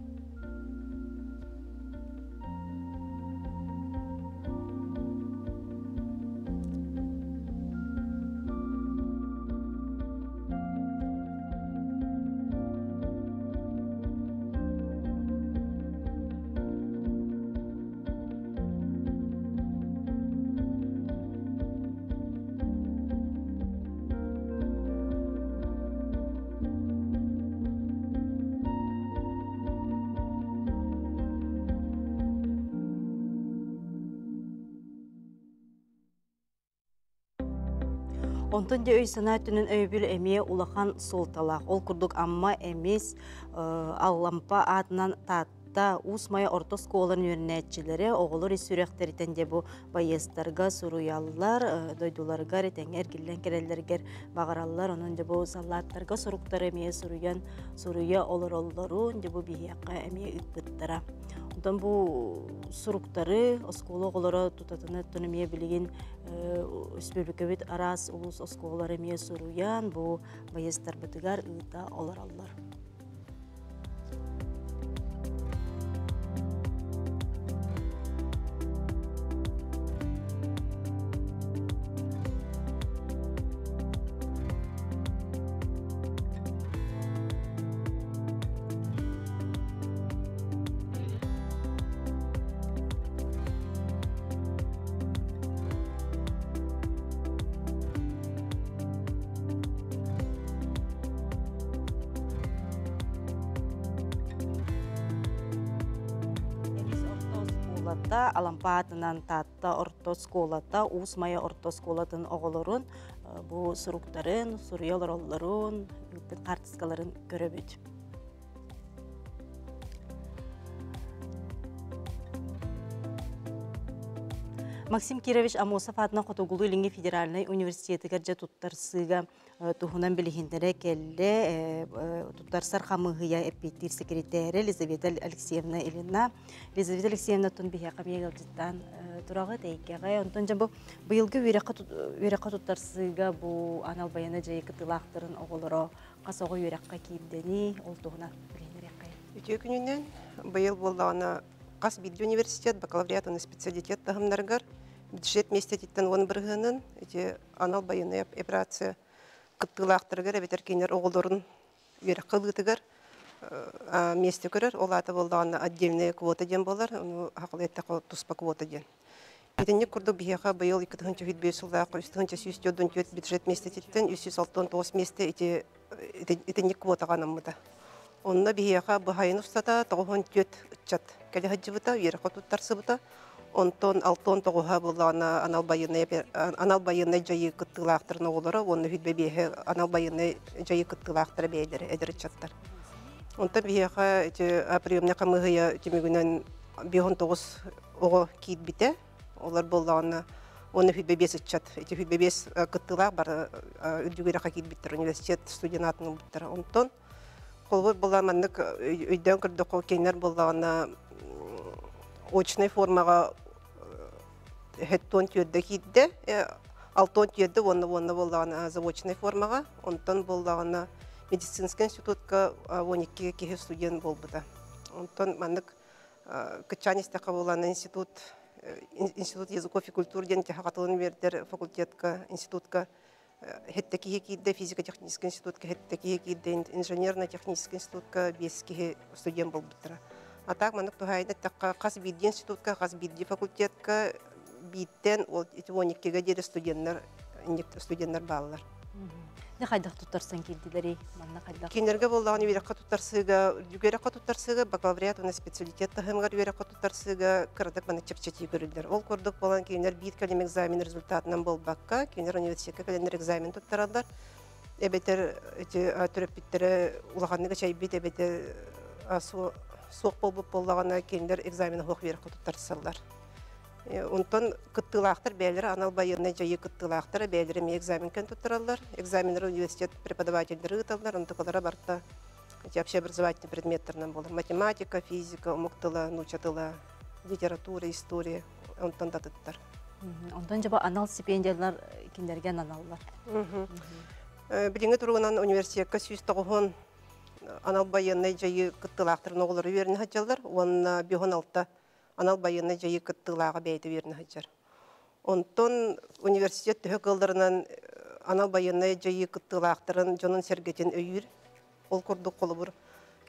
Онтон дьэ өй-санаа өттүнэн өйөбүл эмиэ улахан суолталаах. Ол курдук Амма эмис Аллампа аатынан Таатта Уус Майа орто оскуоларын үөрэнээччилэрэ оҕолор ис сүрэхтэриттэн дьэ бу байыастарга суруйаллар, дойдуларыгар этэҥҥэ эргиллэн кэлэллэригэр баҕараллар. Онон дьэ бу саллааттарга суруктары эмиэ суруйан суруйа олороллорун дьэ бу биһиэхэ эмиэ ыыппыттара. Онтон бу суруктары оскуола оҕолоро тутатына оттон эмиэ билигин республикабыт араас улуус оскуолалара эмиэ суруйан бу байыастарбытыгар ыыта олороллор. Эмис орто оскуолата Алампа аатынан Таатта орто оскуолата Уус Майа орто оскуолатын оҕолорун бу суруктарын, суруйа олороллорун, ыыппыт хаартыскаларын көрөбүт. Максим Кирович Амосов аатынан Хотугулуу-Илиҥҥи федеральнай университетыгар дьэ туттарсыыга туһунан билиһиннэрэ кэллэ. Туттарсар хамыыһыйа эппиэттиир секретарэ Елизавета Алексеевна Ильина. Елизавета Алексеевна тун биһиэхэ эмиэ ыалдьыттаан тураҕыт эйгэҕэ. Онтон дьэ бу быйылгы үөрэххэ туттарсыыга бу анал байыаннай дьайыы кыттыылаахтарын оҕолоро хас оҕо үөрэххэ киирдэний, ол туһунан билиһиннэриэххэ. Үтүө күнүнэн быйыл буоллаҕына хас биирдии университет бакалавриат уонна специалитет таһымнарыгар бюджет миэстэтиттэн 10 бырыһыанын ити анал байыаннай операция кыттыылаахтарыгар эбэтэр кинилэр оҕолорун үөрэххэ ылыытыгар миэстэ көрөр. Ол аата буоллаҕына отдельная квота диэн буолар, ону сахалыы эттэххэ туспа квота диэн. Итинник курдук биһиэхэ быйыл 2005 сыллаахха 3144 бюджет миэстэтиттэн 369 миэстэ ити итинник квотаҕа анаммыта. Онно биһиэхэ быһайын устата 94 ыччат кэлэ сылдьыбыта, үөрэххэ туттарсыбыта. Онтон 69-а буоллаҕына анал байыаннай дьайыы кыттыылаахтарын оҕолоро уонна 25-и анал байыаннай дьайыы кыттыылаахтара бэйэлэрэ эдэр ыччаттар. Онтон биһиэхэ ити приемнай хамыыһыйа түмүгүнэн 59 оҕо киирбитэ. Олор буоллаҕына Оны хүдбе бес ыччат. Ити хүдбе бес кыттылаах бар үрдүк үөрэххэ киирбиттэр, университет студентатын ылбыттар. Онтон холбор була маннык өйдөөн көрдөххө кинилэр буоллаҕына очнай формаҕа хэттуон түөрдэ киирдэ, алтуон түөрдэ уонна уонна буоллаҕына заочнай формаҕа, онтон буоллаҕына медицинскэй институтка 12 киһи студент буолбута. Онтон маннык кыччаан истэххэ буоллаҕына институт институт языков и культур диэн саха тылын үөрдэр факультетка, институтка хетте киһи киирдэ, физико-технический институтка хетте киһи киирдэ, инженерно-технический институтка биэс киһи студент буолбуттара. А так маннык туһаайын эттэххэ, хас биирдии институтка, хас биирдии факультетка бииртэн ол ити 12-ге диэри студенттар студенттар бааллар. Не хайдах туттарсан киирдилери манна хайдах? Кинилэргэ буоллаҕына үөрэххэ туттарсыыга, үөрэххэ туттарсыыга бакалавриат уонна специалитет таһымыгар үөрэххэ туттарсыыга кыратык маны чэпчэтии көрүллэр. Ол курдук буолан кинилэр биир кэлим экзамен результатынан буолбакка, кинилэр университекка кэлэннэр экзамен туттараллар. Эбэтэр ити төрөппүттэрэ улаханнык эчэйбит, эбэтэр суох буолбут буоллаҕына, кинилэр экзамен суох үөрэххэ туттарсаллар. Онтон кыттыылаахтар бэйэлэрэ анал байыаннай дьайыы кыттыылаахтара бэйэлэрэ эмиэ экзамен кэн туттараллар. Экзаменнары университет преподавателлэри ыыталлар, онтукалара барыта эти общеобразовательный предметтэринэн буолар. Математика, физика, омук тыла, нуучча тыла, литература, история, онтон да атыттар. Онтон дьаба анал стипендиялар кинилэргэ аналлар. Билиҥҥи туругунан университекка 190 анал байыаннай дьайыы кыттыылаахтарын оҕолоро үөрэнэ сылдьаллар уонна 56 анал байыаннай дьайыы кыттыылааҕа бэйэтэ үөрэнэ сылдьар. Онтон университет төһө кыалларынан анал байыаннай дьайыы кыттыылаахтарын дьонун сэргэтин өйүүр. Ол курдук холобур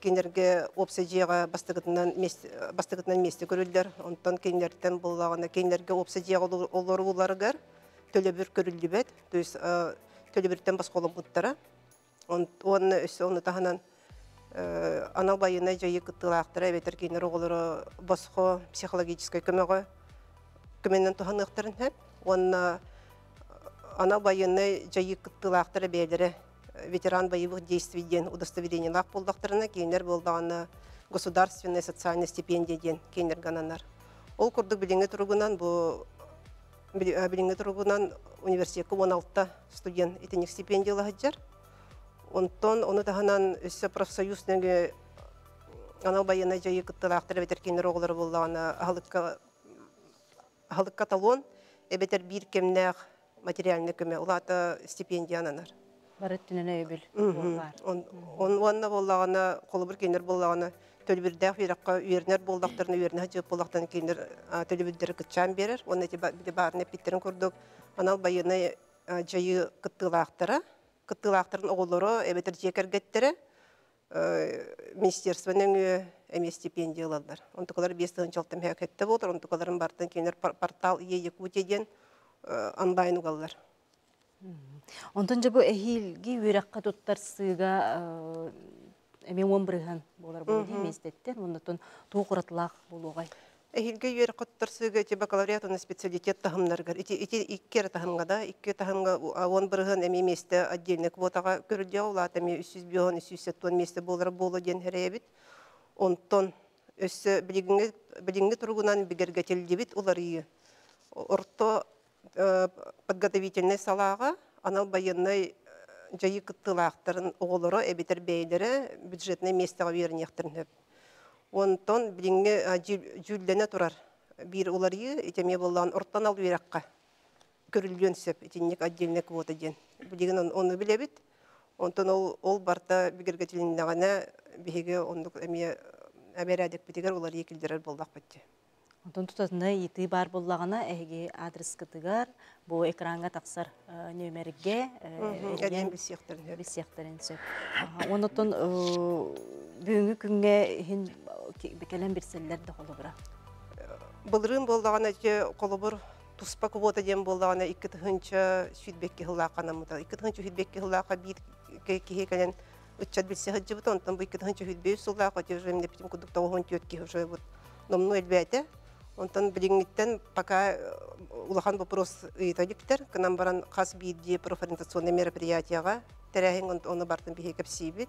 кинилэргэ уопсай дьиэҕэ бастакытынан миэстэ көрүллэр. Онтон кинилэртэн буоллаҕына кинилэргэ уопсай дьиэҕэ олорууларыгар төлөбүр көрүллүбэт. То есть төлөбүртэн босхоломмуттара. Уонна өссө ону таһынан анал байыаннай дьайыы кыттыылаахтара эбэтэр кинилэр оҕолоро босхо психологическай көмөҕө көмөнөн туһаныахтарын сөп. Уонна анал байыаннай дьайыы кыттыылаахтара бэйэлэрэ ветеран боевых действий диэн удостоверениелаах буоллахтарына, кинилэр буоллаҕына государственная социальная стипендия диэн кинилэргэ ананар. Ол курдук билиҥҥи туругунан бу билиҥҥи туругунан университекка 16 студент итинник стипендия сылдьар. Онтон ону таһынан өссө профсоюз нөҥүө анал байыаннай дьайыы кыттыылаахтар эбэтэр кинилэр оҕолоро буоллаҕына аһылыкка аһылыкка талон эбэтэр биир кэмнээх материальный көмө улаата стипендия ананар. Бары өттүнэн өйөбүл баар. Уонна буоллаҕына холобур кинилэр буоллаҕына төлөбүрдээх үөрэххэ үөрэнэр буоллахтарына үөрэнэ сылдьыбыт буоллахтарына кинилэр төлөбүрдэри кыччаан биэрэр. Уонна ити баарына эппиттэрин курдук анал байыаннай дьайыы кыттыылаахтара кыттыылаахтарын оҕолоро эбэтэр дьиэ кэргэттэрэ министерство нөҥүө эмиэ стипендия ылаллар. Онтукалар 5 тыһыынча мөһөөкөттө буолар, онтукаларын бартан кинилэр портал Е Якутия диэн онлайн угаллар. Онтон дьэ бу эһиилги үөрэххэ туттарсыыга эмиэ 10% буолар буолуо дии миэстэттэн, оннотон туох уратылаах буолуоҕай? Эһиилги үөрэххэ туттарсыыга ити бакалавриат уонна специалитет таһымнарыгар ити ити икки эрэ таһымҥа да икки таһымҥа 10% эмиэ миэстэ отдельный квотаҕа көрүллүөҕэ, улаата эмиэ 305 370 миэстэ буолара буолуо диэн сэрэйэбит. Онтон өссө билиҥҥи билиҥҥи туругунан бигэргэтиллибит уларыйыы орто подготовительнай салааҕа анал байыаннай дьайыы кыттыылаахтарын оҕолоро эбэтэр бэйэлэрэ бюджетнай миэстэҕэ үөрэниэхтэрин сөп. Онтон билиҥҥи дьүүллэнэ турар биир уларыйыы ити эмиэ буоллаҕын орто анал үөрэххэ көрүллүөн сөп итинник отдельная квота диэн. Билигин ону билэбит. Онтон ол ол барта бигэргэтилиннэҕинэ биһиги оннук эмиэ бэрээдэкпитигэр уларыйыы киллэрэр буоллахпыт дии. Онтон тутатына ыйытыы баар буоллаҕына эһиги адрескытыгар бу экраҥҥа тахсар нүөмэргэ эрийэн билсиэхтэрин сөп. Билсиэхтэрин сөп. Онотон бүгүҥҥү күҥҥэ иһин кэлэн билсэллэр да холобура. Былырыын буоллаҕына ити холобур туспа квота диэн буоллаҕына 2022 сыллаахха анаммыта. 2022 сыллаахха биир киһи кэлэн ыччат билсэ сылдьыбыта, онтон бу 2025 сыллаахха ити уже эмнеппитим курдук 94 киһи уже вот номнуо элбээтэ. Онтон билиҥҥиттэн пока улахан вопрос ыйыта иликтэр. Кынан баран хас биирдии профориентационный мероприятияҕа тэрээһин ону бартын биһиги кэпсиибит.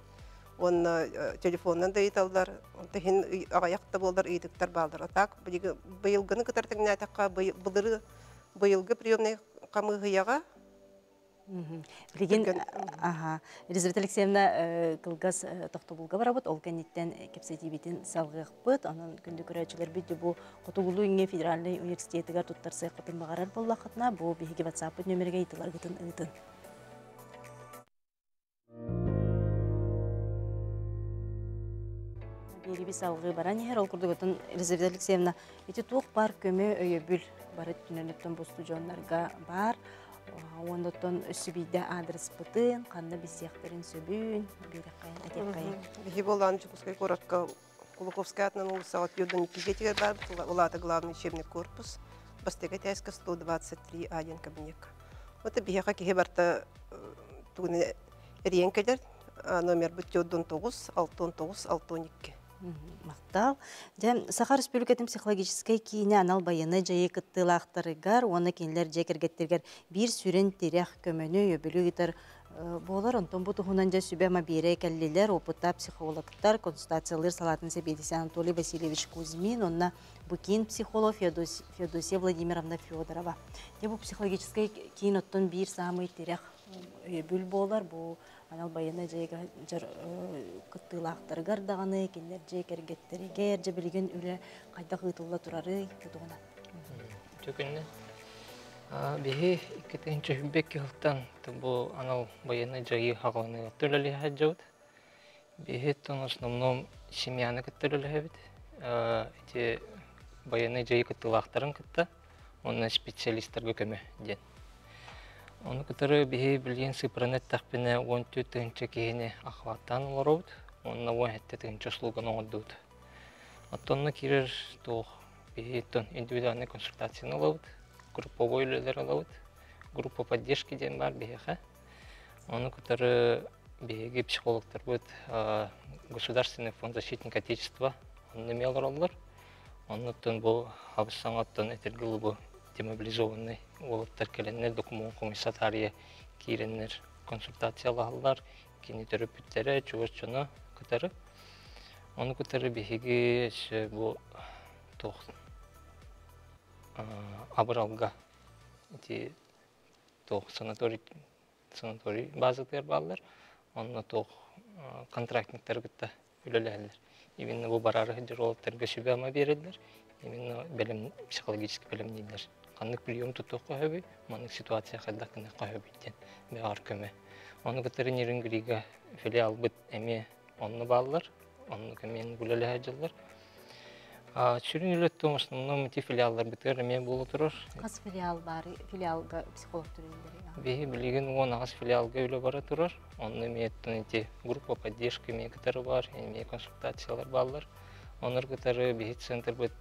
Уонна телефонунан да ыйыталлар, онто иһин аҕыйах да буоллар ыйытыктар бааллар. А так быйылгыны кытары тэҥнээтэххэ былыры Быйылгы приемнай хамыыһыйаҕа Билигин аха Елизавета Алексеевна кылгас тохтобулга барабыт, ол кэнниттэн кэпсэтиибитин салҕыахпыт. Онон күндү көрөөччүлэрбит бу Хотугулуу Иҥҥэ федеральнай университетыгар туттарсыаххытын баҕарар буоллаххытына, бу биһиги WhatsApp-пыт нөмергэ ыйытыларгытын ыытын. Биэриби салгыы баран иһэр. Ол курдук отон Елизавета Алексеевна ити туох бар көмө өйөбүл бары өттүнэн бу устудьуоннарга баар. Уонна оттон өссө биирдэ аадырыспытын, ханна билсиэхтэрин сөбүн биэрэххэйин, этиэххэйин. Биһи буоллаан Дьокуускай куоракка Кулаковскай атынан уулуссаҕа 42 дьиэтигэр баарбыт, ол аата главный учебный корпус, бастакы этээскэ 123 А диэн кабинекка. Вот биһиэхэ киһи барта тугун эрийэн кэлэр, номербыт 49 69 62. Махтал. Дьэ, Саха Республикатын психологическай киинэ анал байыаннай дьайыы кыттыылаахтарыгар уонна кинилэр дьиэ кэргэттэригэр биир сүрүн тирэх көмөнү, өйөбүлү ыытар буолар. Онтон бу туһунан дьэ сүбэ-ама биэрэ кэллилэр опыттаах психологтар, консультациялыыр салаатын сэбиэдиссэйэ Анатолий Васильевич Кузьмин уонна бу киин психолог Феодосия Владимировна Федорова. Дьэ, бу психологическай киин оттон биир саамай тирэх өйөбүл буолар. Бу анал байыаннай дьайыыга кыттыылаахтарыгар даҕаны, кинилэр дьиэ кэргэттэригэр дьэ билигин үлэ хайдах ыытылла турарый бу туһунан. Үтүө Биһи 2022 сылтан бу анал байыаннай дьайыы хаҕаланыыга үлэлиһэ сылдьабыт. Биһи в основном семьяны кытта үлэлэһэбит. Ити байыаннай дьайыы кыттыылаахтарын кытта уонна специалистарга көмө диэн. Ону кытары биһи билигин сыыппараны эттэхпинэ 14 тыһыынча киһини охваттаан олоробут уонна 17 тыһыынча услуганы оҥордубут. Оттон киирэр туох биһи индивидуальнай консультацияны ылабыт, групповой үлэлэр ылабыт, группа поддержки диэн баар биһиэхэ. Ону кытары биһиги психологтарбыт Государственный фонд защитника Отечества онно эмиэ олороллор. Оннуттан бу хабыс саҥаттан этэргэ бу демобилизованный уолаттар кэлэннэр докумуон хомуйса таарыйа киирэннэр консультациялаһаллар, кини төрөппүттэрэ, чугас дьоно кытары. Ону кытары биһиги бу туох абыралга ити туох санаторий санаторий базатыгар бааллар. Онно туох контрактниктары кытта үлэлэһэллэр. Именно бу бараары сылдьар уолаттарга сүбэ-ама биэрэллэр. Именно бэлэм психологически бэлэмнииллэр. Ханнык прием тутуохха сөбүй, маннык ситуация хайдах гыныахха сөбүй диэн бэҕэр көмө. Ону кытары Нерюнгрига филиалбыт эмиэ онно бааллар. Оннук эмиэ үлэлэһэ дьыллар. Сүрүн үлэттэн основном ити филиалларбытыгар эмиэ буола турар. Хас филиал бар филиалга психологтар үлэлэрэ? Биһи билигин 18 филиалга үлэ бара турар. Онно эмиэ ити группа поддержки эмиэ кытары бар, эмиэ консультациялар бааллар. Онор кытары биһи центрбыт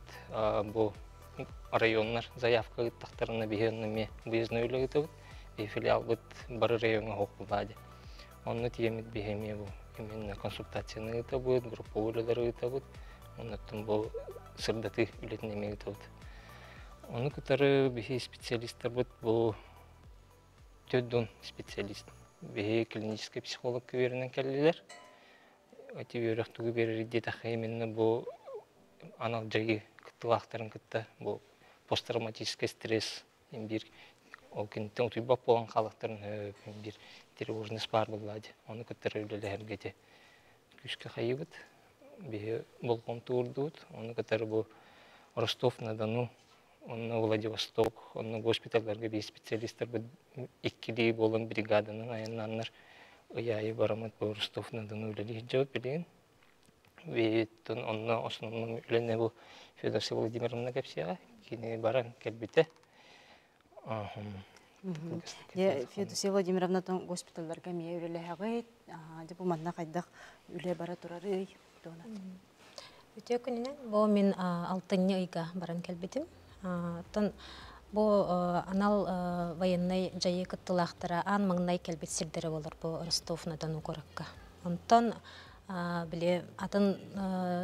бу районнар заявка ыыттахтарына биһи онно эмиэ выездной үлэ ыытабыт. Биһи филиалбыт бары райоҥҥа суох булаа Онно тиийэммит биһи эмиэ бу именно консультацияны ыытабыт, групповой үлэлэри ыытабыт. Оннуттан бу сырдатыы үлэтин эмиэ ыытабыт. Ону кытары биһи специалистарбыт бу төрдүн специалист. Биһи клинический психолог үөрэнэн кэллилэр. Эти үөрэх тугу биэрэр диэтэххэ именно бу анал дьайыы кыттыылаахтарын кытта бу посттравматический стресс биир ол киниттэн утуйбат буолан хаалыахтарын биир тревожность баар буолла дии. Ону кытары үлэлэһэргэ ити күүскэ хайыбыт. Биһи болҕомто уурдубут. Ону кытары бу Ростов-на-Дону, онно Владивосток, онно госпиталларга биир специалистарбыт иккилии буолан бригаданан айаннааннар ый аайы бараммыт бу Ростов-на-Дону үлэлии сылдьабыт билигин. Биһиттэн онно основном үлэни бу Федосия Владимировна кэпсиэҕэ. Кини баран кэлбитэ. Федосия Владимировна госпиталларга эмиэ үлэлэһэҕит. Дьэ бу манна хайдах үлэ бара турарый? Үтүө күнүнэн бу мин алтынньы ыйга баран кэлбитим. Оттон бу анал военнай дьайыы кыттыылаахтара аан маҥнай кэлбит сирдэрэ буолар бу Ростов-на-Дону куоракка. Онтон били атын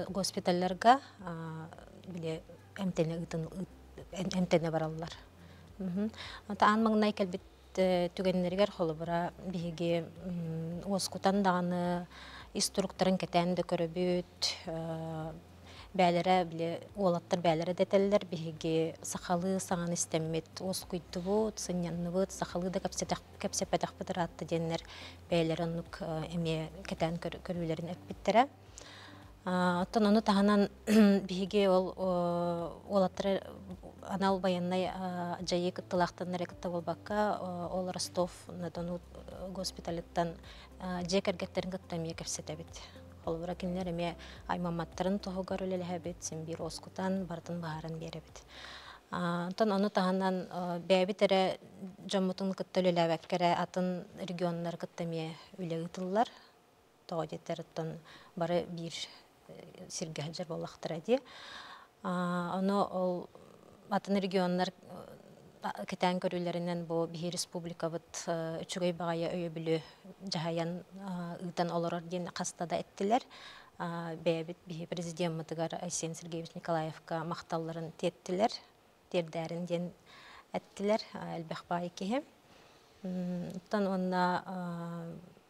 госпиталларга били эмтэнэ ыытын эмтэнэ бараллар. Онтон аан маҥнай кэлбит түгэннэригэр холобура биһиги уоскутан даҕаны ис туруктарын кэтээн да көрөбүт. Бээлэрэ били уолаттар бээлэрэ дэтэллэр биһиги сахалыы саҥаны истэммит уоскуйдубут, сынньанныбыт, сахалыы да кэпсэппэтэхпит ыраатта диэннэр бэйэлэрэ оннук эмиэ кэтээн көрүүлэрин эппиттэрэ. Оттон ону таһынан биһиги ол уолаттары анал байыаннай дьайыы кыттыылаахтарын эрэ кытта буолбакка, ол Ростов-на-Дону госпиталыттан дьиэ кэргэттэрин кытта эмиэ кэпсэтэбит. Холобура, кинилэр эмиэ аймамматтарын туһугар үлэлэһэбит, син биир уоскутан, барытын быһааран биэрэбит. Онтон ону таһынан бэйэбит эрэ дьоммутун кытта үлэлээбэккэ эрэ атын регионнары кытта эмиэ үлэ ыытыллар. Тоҕо диэтэр, оттон бары биир сиргэ сылдьар буоллахтара дии. Ону ол атын регионнар кэтээн көрүүлэринэн бу биһи республикабыт үчүгэй баҕайы өйөбүлү дьаһайан ыытан олорор диэн хаста да эттилэр. Бэйэбит биһи президеммытыгар Айсен Сергеевич Николаевка махталларын тиэртилэр, тиэрдээрин диэн эттилэр элбэх баай киһи. Оттон уонна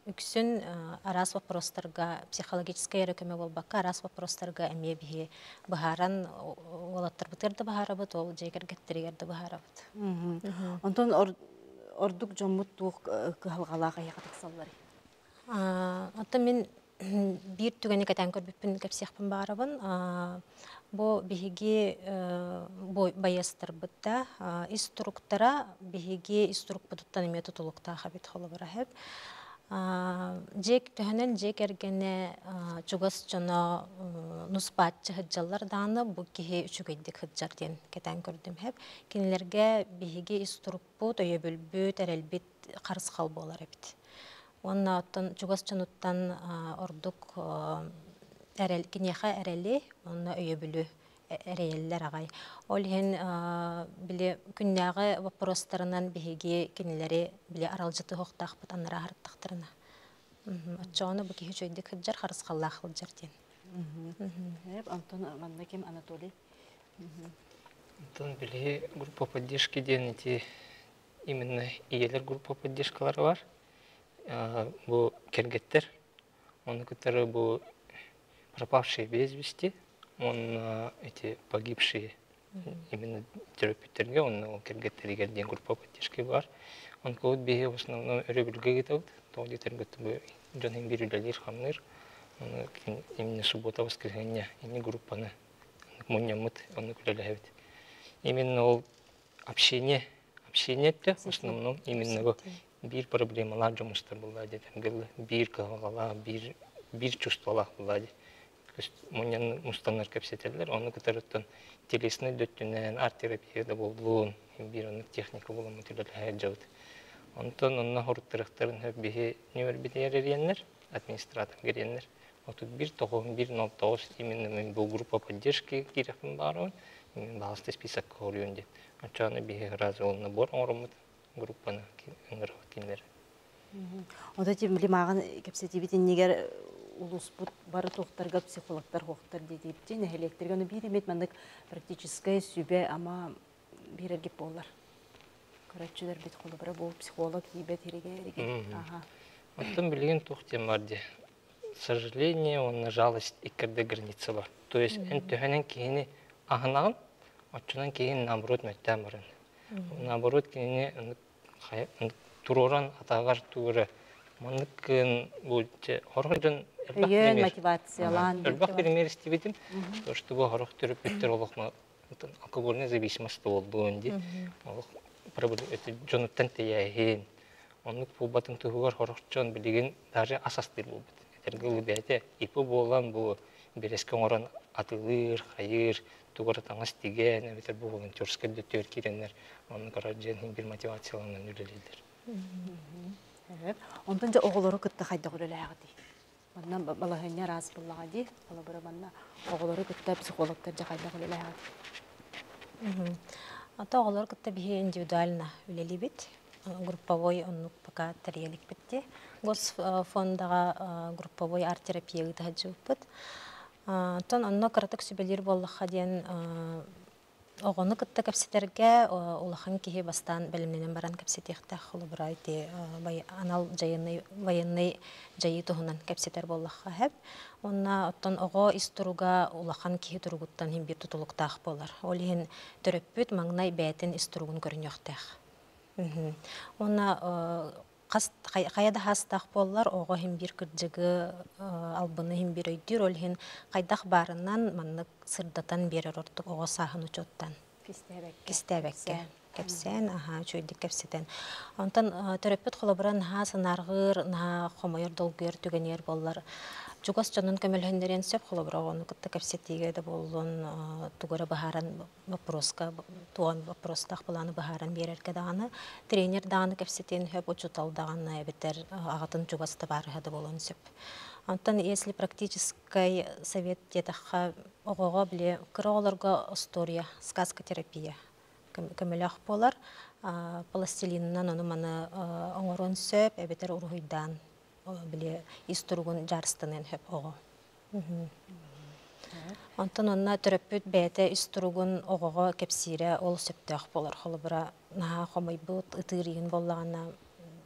үксүн араас вопростарга психологическай эрэ көмө буолбакка, араас вопростарга эмиэ биһи быһааран уолаттарбытыгар да быһаарабыт, ол дьиэ кэргэттэригэр да быһаарабыт. Онтон ордук дьоммут туох кыһалҕалаах эһиэхэ тахсалларый? Оттон мин биир түгэни кэтээн көрбүппүн кэпсиэхпин баҕарабын. Бу биһиги байыастарбыт да ис туруктара биһиги ис турукпутуттан эмиэ тутулуктаах эбит холобура сөп. Дьиэ төһөнөн дьиэ кэргэнэ чугас дьоно нус-бааччы сылдьаллар даҕаны бу киһи үчүгэйдик сылдьар диэн кэтээн көрдүм сөп. Кинилэргэ биһиги ис турукпут, өйөбүлбүт, эрэлбит харысхал буолар эбит. Уонна оттон чугас дьонуттан ордук эрэл, киниэхэ эрэли уонна өйөбүлү эрэйэллэр аҕай. Ол иһин били күннээҕи боппуруостарынан биһиги кинилэри били аралдьытыы уһуктаахпыт анараа аһарыттахтарына. Оччоҕуна бу киһи үчүгэйдик сылдьар, харысхаллаах сылдьар диэн. Антон манна ким Анатолий? Антон били группа поддержки диэн ити именно ийэлэр группа поддержкалара бар. Бу кэргэттэр, ону кытары бу пропавшие без вести, уонна эти погибшие именно төрөппүттэргэ уонна ол кэргэттэригэр диэн группа поддержки бар. Онкубут биһи в основном өрөбүлгэ ыытабыт. Тоҕо диэтэргит бу дьон иһин биир үлэлиир-хамныыр. Ону именно суббота, воскресенье ини группаны мунньаммыт, оннук үлэлэһэбит. Именно ол общение общение өттө в основном именно бу биир проблемалаах дьомустар булла диэтэргилла биир кыһалҕалаах биир биир чувстволаах булла дии мунньан мустаннар кэпсэтэллэр ону кытарыттан телеснай да өттүнэн арт-терапия да буоллун биир оннук техника буламмыт үлэлэһэ сылдьабыт онтон онно хоруттарыахтарын сөп биһи нүөмэрбитигэр эриэннэр администратор кириэннэр 31 9 1 09 именно мин бу группа поддержки киирэхпин баарабын мин баҕаста списокка хоруйун диэн оччоҕуна биһи сразу ол набор оҥороммут группаны ыҥырабыт кинилэри. Онто ити лимааҕын кэпсэтиибит иннигэр улууспут бары туохтарга психологтар хуохтар диэтибит нэһилиэктэргэ ону биир эмит маннык практическай сүбэ ама биэрэргит буоллар. Көрөөччүлэрбит холобура бу психолог тиийбэт иригэ Аха. Оттон билигин туох диэн бар дии. Сожаление уонна жалость иккэрдэ граница бар. То есть эн төһөнөн киһини аһынаҕын, оччонон киһини наоборот мөттөөн баран. Наоборот кинини туруоран атаҕар тугу маннык кын бу хорох дьон элбэх мотивациялаан элбэх пример истибитим то что бу хорох төрөппүттэр олох алкогольная зависимость буоллун ди олох дьонуттан тэйээһин оннук буолбатын туһугар хорох дьон билигин даже ас астыыр буолбут этэргэ ылы бэйэтэ ИП буолан бу бирэскэ оҥорон атыылыыр хайыыр тугу эрэ таҥас тигэн эбэтэр бу волонтерскай дөттүгэр киирэннэр оннук ара дьиэн биир мотивацияланан үлэлииллэр. Онтон дьэ оҕолору кытта хайдах үлэлээҕитий? Манна балаһыанньа араас буоллаҕа дии. Холобура манна оҕолору кытта психологтар дьэ хайдах үлэлээҕит? Ата оҕолору кытта биһи индивидуально үлэлиибит. Групповой оннук пока тэрийэликпит дии. Госфондаҕа групповой арт-терапия ыыта сылдьыбыппыт. Оттон онно кыратык сүбэлиир буоллахха диэн Оҕону кытта кэпсэтэргэ улахан киһи бастаан бэлэмнэнэн баран кэпсэтиэхтээх. Холобура, ити анал дьайынный военный дьайыы туһунан кэпсэтэр буоллахха сөп. Уонна оттон оҕо ис туруга улахан киһи туругуттан иһин биир тутулуктаах буолар. Ол иһин төрөппүт маҥнай бэйэтин ис туругун көрүнүөхтээх. Уонна хас хайа да хаастаах буоллар, оҕо иһин биир кырдьыгы, албыны иһин биир өйдүүр, ол иһин хайдах баарынан маннык сырдатан биэрэр ордук оҕо сааһын учуоттан. Кистээбэккэ. Кистээбэккэ. Кэпсээн, аһаа, үчүгэйдик кэпсэтэн. Онтон төрөппүт холобура наһаа санаарҕыыр, наһаа хомойор, долгуйар түгэнигэр буоллар, чугас дьонун көмөлөһүннэриэн сөп, холобура оҕону кытта кэпсэтиигэ да буоллун, тугу эрэ быһааран боппуруоска туон боппуруостаах былааны быһааран биэрэргэ даҕаны, тренер даҕаны кэпсэтиэн сөп, учуутал даҕаны эбэтэр аҕатын чугас табаарыһа да буолуон сөп. Онтон если практическай совет диэтэххэ, оҕоҕо били кыра оҕолорго остуоруйа, сказкотерапия көмөлөөх буолар. Пластилинынан ону-маны оҥоруон сөп, эбэтэр уруһуйдаан били ис туругун дьаарыстаныан сөп оҕо. Онтон онно төрөппүт бэйэтэ ис туругун оҕоҕо кэпсиирэ ол сөптөөх буолар. Холобура, наһаа хомойбут, ытыыр игин буоллаҕына,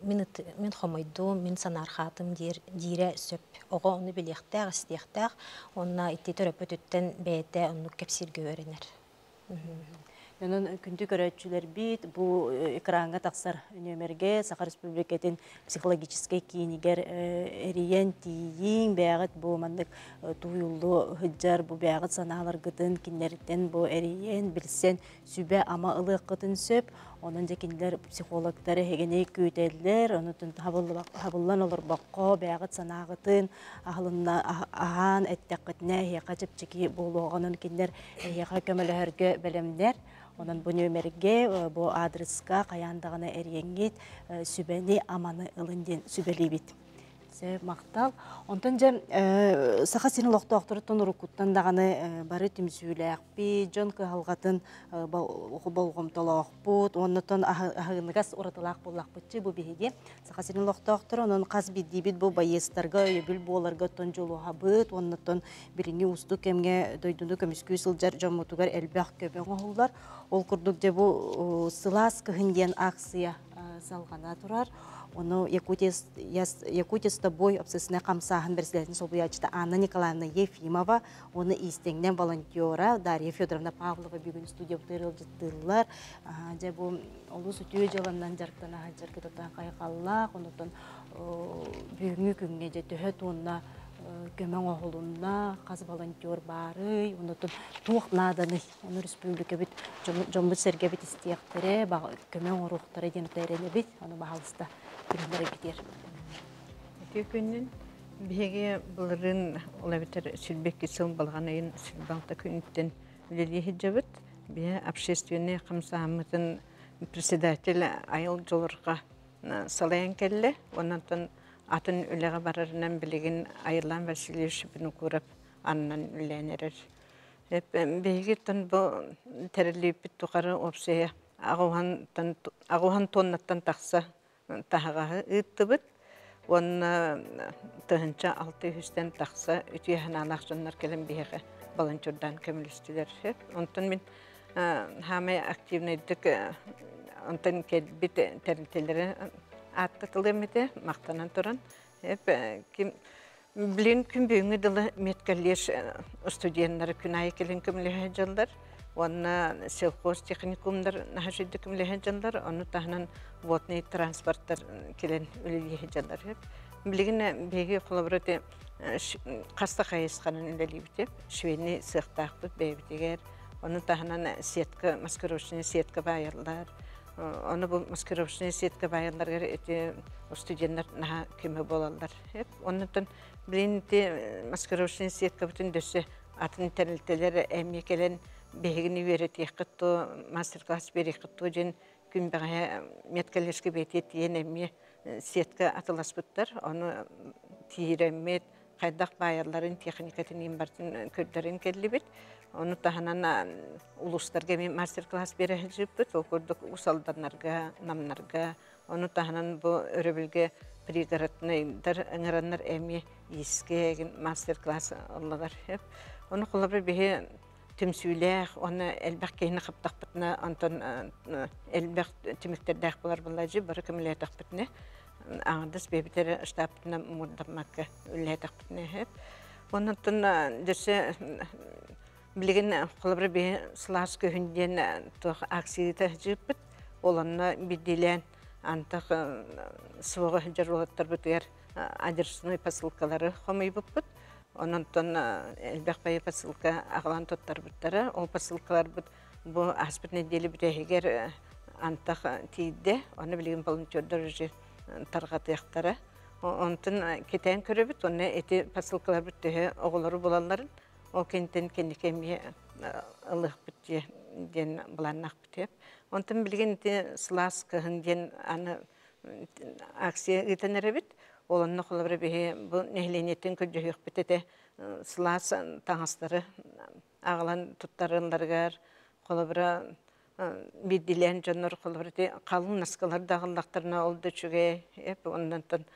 мин, мин хомойдум, мин санаархаатым диир, диирэ сөп. Оҕо ону билиэхтээх, истиэхтээх уонна ити төрөппүтүттэн бэйэтэ оннук кэпсииргэ үөрэнэр. Онон күндү көрөөччүлэрбит бу экраҥҥа тахсар нүөмэргэ Саха Республикатын психологическай киинигэр эрийэн тиийиҥ, бэйэҕит бу маннык тууйуллу сылдьар бу бэйэҕит санааларгытын кинилэртэн бу эрийэн, билсэн сүбэ-ама ылыаххытын сөп. Онон дьэ кинилэр психологтар эһигини күүтэллэр, онутун хабыллан олорбокко бэйэҕит санааҕытын аһылынна аһаан эттэххитинэ эһиэхэ чэпчэки буолуоҕунан кинилэр Эһиэхэ көмөлөһөргө бэлэмнэр. Онон бу нүөмэргэ, бу аадырыска хайаан даҕаны эрийэҥҥит сүбэни-аманы ылын диэн сүбэлиибит. Сөп, махтал. Онтон дьэ Саха сирин олохтоохторуттан уруккуттан даҕаны бары түмсүүлээхпит, дьон кыһалҕатын болҕомтолоохпут, уоннатон аһыныгас уратылаах буоллахпытчы бу биһиги Саха сирин олохтоохторо, онон хас биирдиибит бу байыастарга өйөбүл буоларга оттон дьулуһабыт, уоннатон билиҥҥи уустук кэмҥэ дойдуну көмүскүү сылдьар дьоммутугар элбэх көмө оҥоһуллар. Ол курдук дьэ бу сылаас кыһын диэн акция салҕана турар. Ону Якутия, Якутия с тобой общественнай хамсааһын бэрэссэдээтэлин солбуйааччыта Анна Николаевна Ефимова уонна иистэнньэҥ волонтера Дарья Федоровна Павлова бүгүн студиябытыгар ыалдьыттыыллар. Дьэ бу олус үтүө дьыаланан дьарыктана сылдьаргытыттан хайҕаллаах, онутун бүгүҥҥү күҥҥэ дьэ төһө туонна көмө оҥоһулунна, хас волонтер баарый, онутун туох нааданый, ону республикабыт дьоммут-сэргэбит истиэхтэрэ, көмө оҥоруохтара диэн эрэнэбит, ону баһаалыста билиһиннэрэргитигэр. Үтүө күнүн биһиги былырыын ол эбэтэр сүүрбэ сыл балаҕан ыйын 26 күнүттэн үлэлии сылдьабыт. Биһи общественный хамсааммытын председатель Айыл Дьулурҕа салайан кэллэ. Онон атын үлэҕэ барарынан билигин Айыллаан Васильевич Винокуров аннан үлэлээн эрэр. Биһигиттэн бу тэриллииппит тухары уопсайа аҕыһан тоннаттан тахса таһаҕаһы ыыттыбыт уонна 1600-тэн тахса үтүө санаалаах дьоннор кэлэн биһиэхэ волонтердаан көмөлөстүлэр. Онтон мин хаамай активнайдык онтон кэлбит тэрилтэлэри ааттатылыам этэ, махтанан туран. Ким Билин күн бүгүҥҥү дылы медколледж студеннары күн аайы кэлин көмөлөһө дьаллар уонна сельхоз техникумнар наһаа үчүгүйдүк көмөлөһө дьаллар, ону таһынан водный транспорттар кэлэн үлэлиэһэ дьаллар. Билигин биһиги холобура ити хас да хайысханан үлэлиибит. Швейный сыахтаахпыт бэйэбитигэр, ону таһынан сетка, маскировочная сетка баайаллар. Ону бу маскировочная сетка баайалларыгар ити студеннар наһаа көмө буолаллар. Оннуттан билин ити маскировочная сеткабытын дөссө атын тэрилтэлэр эмиэ кэлэн биһигини үөрэтиэххит дуо, мастер-класс биэриэххит дуо диэн күн бэҕэһээ медколледжка бэйэтигэр тиийэн эмиэ сетка атыласпыттар. Ону тиирэммит, хайдах баайалларын, техникатын иин барытын көрдөрөн кэллибит. Ону таһынан улуустарга эмиэ мастер-класс биэрэ сылдьыбыппыт. Ол курдук Уус Алданнарга, Намнарга, Ону таһынан бу өрөбүлгэ пригороднайдар ыҥыраннар эмиэ иискэ мастер-класс ыллылар. Ону холобур биһи Түмсүүлээх уонна элбэх киһини хаптахпытына, онтон элбэх түмүктэрдээх буолар буоллааччы бары көмөлөтөхпүтүнэ, аҥардас бэйэбит штабпытынан муурдаммакка үлэлээтэхпитинэ сөп. Оннуттан дьөссө билигин холобура биһи сылаас күһүн диэн туох акцията дьыыппыт. Ол онно биирдиилээн антах суоҕа сылдьар уолаттарбытыгар адресной посылкалары хомуйбуппут. Ононтон элбэх бэйэ посылка аҕалан туттарбыттара. Ол посылкаларбыт бу ааспыт нэдиэлэ бүтэһигэр антах тиийдэ. Ону билигин волонтердар уже тарҕатыахтара. Онтон кэтээн көрөбүт. Онно ити посылкаларбыт төһө оҕолору булалларын, ол кэнниттэн кэнники эмиэ ылыахпыт диэн былааннаахпыт. Онтон билигин ити сылаас кыһын диэн аны акция ыытан эрэбит. Ол онно холобура биһи бу нэһилиэнньэттэн көрдөһүөхпүт этэ сылаас таҥастары аҕалан туттаралларыгар, холобура биирдиилээн дьоннор холобура ити халыҥ наскалар да аҕаллахтарына ол да үчүгэй эп оннантан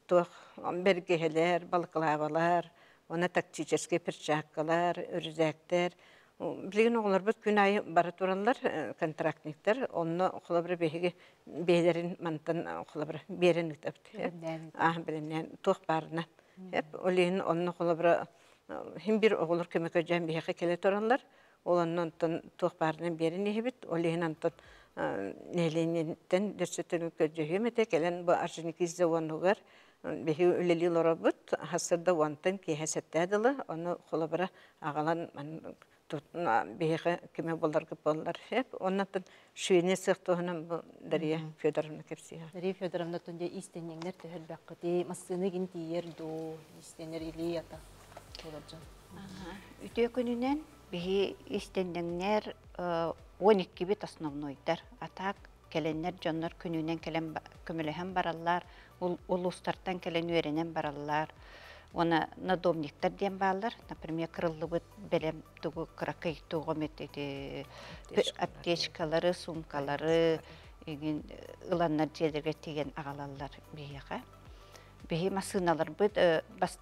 туох бэргэһэлэр, балаклавалар, уонна тактическай перчаткалар, үрүзээктэр. Билигин оҕолорбут күн аайы бара тураллар, контрактниктар. Онно холобура биһиги бэйэлэрин мантан холобура биэрэн ыытабыт. Аа, бэлэмнээн туох баарына. Ол иһин онно холобура хим бир оҕолор көмө көрдөөн биһиэхэ кэлэ тураллар. Ол онно онтон туох баарынан биэрэн иһэбит. Ол иһин онтон нэһилиэнньэттэн дөссөтөн көрдөһүөм этэ кэлэн бу Орджоникидзе уонугар биһиги үлэлии олоробут. Сарсыарда уонтан киэһэ сэттэ дылы. Ону холобура аҕалан биһиэхэ кими буларгыт буоллар. Оннуттан швейный цех туһунан бу Дария Федоровна кэпсиэҕэ. Дария Федоровна тунде иистэнньэҥнэр төһөлбэххити, массыына гин тиийэр дуу, иистэнэр илии ата буолар дьон. Үтүө күнүнэн биһи истэнньэҥнэр 12-бит основнойдар. А так кэлэннэр дьоннор күнүнэн кэлэн көмөлөһөн бараллар, улуустартан кэлэн үөрэнэн бараллар. Уонна надомниктар диэн бааллар. Например, кырыллыбыт бэлэм тугу кыракый тугу эмит ити аптечкалары, сумкалары игин ыланнар дьиэлэргэ тиийэн аҕалаллар биһиэхэ. Биһи массыыналарбыт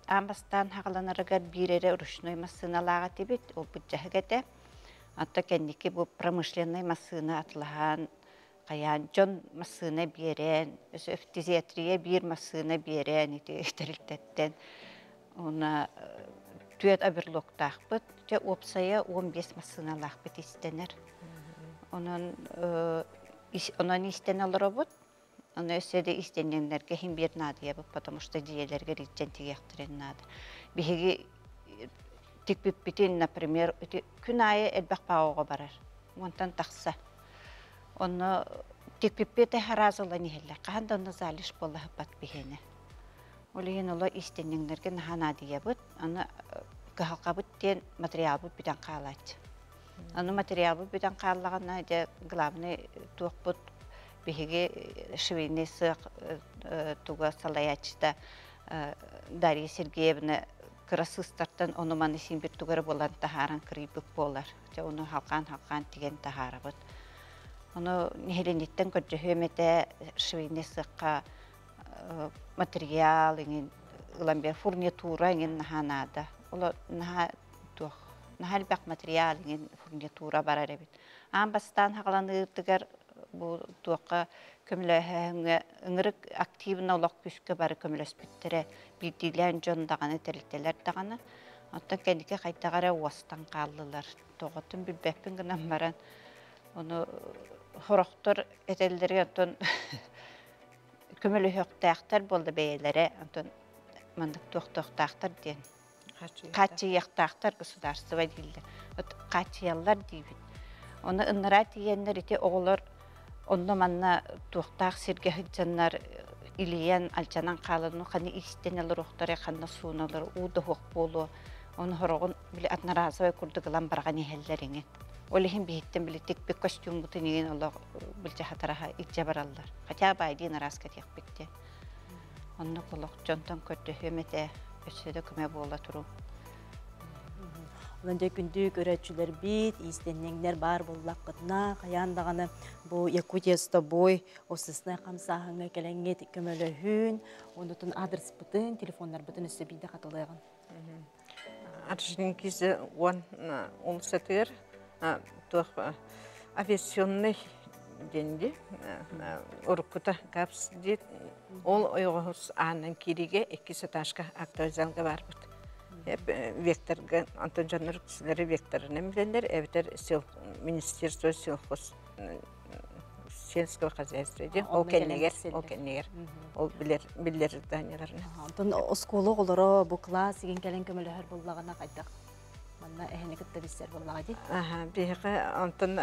аан бастаан хаҕаланарыгар биир эрэ ручной массыыналаах этибит, ол быдьаһык этэ. Онто кэнники бу промышленнай массыына атылаһан, хайаан дьон массыына биэрэн, өссө фтизиатрия биир массыына биэрэн ити тэрилтэттэн уонна түөрт оверлоктаахпыт, дьэ уопсайа 15 массыыналаахпыт истэнэр. Онон онон истэн олоробут. Ону өссө да истэнньэҥнэргэ иһин биэр наадыйабыт, потому что дьиэлэргэ илдьэн тигиэхтэрин наада. Биһиги тикпиппитин, например, күн аайы элбэх паоҕа барар. Уонтан тахса. Онно тикпиппит сразу ылан иһэллэр. Хаһан да онно залиш буоллаһыппат биһиэнэ. Ол иһин оло истэнньэҥнэргэ наһаа наадыйабыт. Аны кыһалҕабыт диэн материалбыт бүтэн хаалааччы. Аны материалбыт бүтэн хааллаҕына, дьэ, главный туохпут биһиги швейный сыах туга салайааччыта Дарья Сергеевна кыра сыыстартан ону-маны син бир тугу эрэ булан таһааран кырыйбыт буолар. Дьэ ону халҕаан-халҕаан тигэн таһаарабыт. Ону нэһилиэнньэттэн көрдөһүөм этэ швейный сыахха материал иҥин ылан биэр фурнитура иҥин наһаа наада. Оло наһаа туох наһаа элбэх материал иҥин фурнитура барар эбит. Аан бастаан хаҕаланыытыгар бу туохха көмөлөһөөһүҥҥэ ыҥырык активно олох күүскэ бары көмөлөспүттэрэ биирдиилээн дьон даҕаны тэрилтэлэр даҕаны оттон кэнники хайдах эрэ уостан хааллылар тоҕотун билбэппин гынан баран ону сорохтор этэллэригэр оттон көмөлөһүөхтээхтэр буолла бэйэлэрэ онтон маннык туохтуохтаахтар диэн хааччыйыахтаахтар государство дииллэр хааччыйаллар диибит ону ыннараа тиийэннэр ити оҕолор онно-манна туохтаах сиргэ сылдьаннар илийэн алдьанан хаалан ханна иистэн олоруохтара ханна сууналар уу да суох буолуо ону сороҕун били одноразовай курдук ылан барҕан иһэллэр иҥин ол иһин биһиттэн били тикпит костюммутун иҥин олох былдьаһатараһа илдьэ бараллар хотя бы один раз кэтиэхпит диэн Оннук олох дьонтон көрдөһүөм этэ, өссө да көмө буола туруҥ. Онон дьэ күндү көрөөччүлэрбит, иистэнньэҥнэр баар буоллаххытына, хайаан даҕаны бу Якутия с тобой офиснай хамсааһыҥҥа кэлэҥҥит көмөлөһүн, онутун аадырыспытын, телефоннарбытын өссө биирдэ хатылыаҕын. Орджоникидзе 10 улусатыгар туох авиационный диэн уруккута ГАПС диит ол ойоҕоһус аанынан киириигэ иккис этажка актовый залга баарбыт. Векторга онтон дьоннор үксүлэри векторынан билэллэр эбэтэр министерство сельхоз сельского хозяйства диэн ол кэннигэр ол кэннигэр ол билэр биллэр зданияларына. Онтон оскуола оҕолоро бу класс игин кэлэн көмөлөһөр буоллаҕына хайдах манна эһини кытта билсэр буоллаҕа дии? Аха, биһиэхэ онтон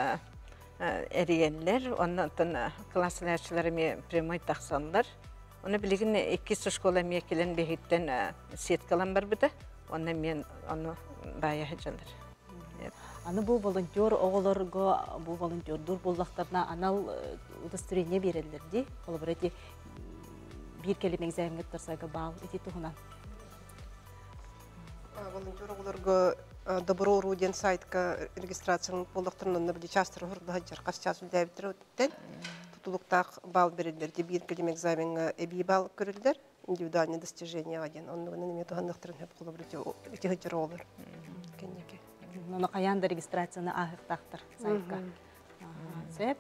эрийэллэр, онно онтон классалааччылар эмиэ прямой тахсаллар. Оны билигин иккис школа эмиэ кэлэн биһиттэн сеткалан барбыта. Онно эмиэ ону баайа сылдьаллар. Аны бу волонтер оҕолорго бу волонтердуур буоллахтарына анал удостоверение биэрэллэр дии. Холобура ити биир кэлим экзамеҥҥа туттарсарга баал ити туһунан. Волонтер оҕолорго Добро уруу диэн сайтка регистрацияны буоллахтарын онно били чаастары хурдаһа хас чаас үлдээбиттэр өттүттэн тутулуктаах баал бериллэр ди биир кэлим экзамеҥҥа эбии баал көрүллэр индивидуальное достижение диэн оннугунан эмиэ туһаныахтарын сөп холобур ити сылдьар оҕолор кэнники. Ону хайаан да регистрацияны ааһыахтаахтар сайтка. Сөп.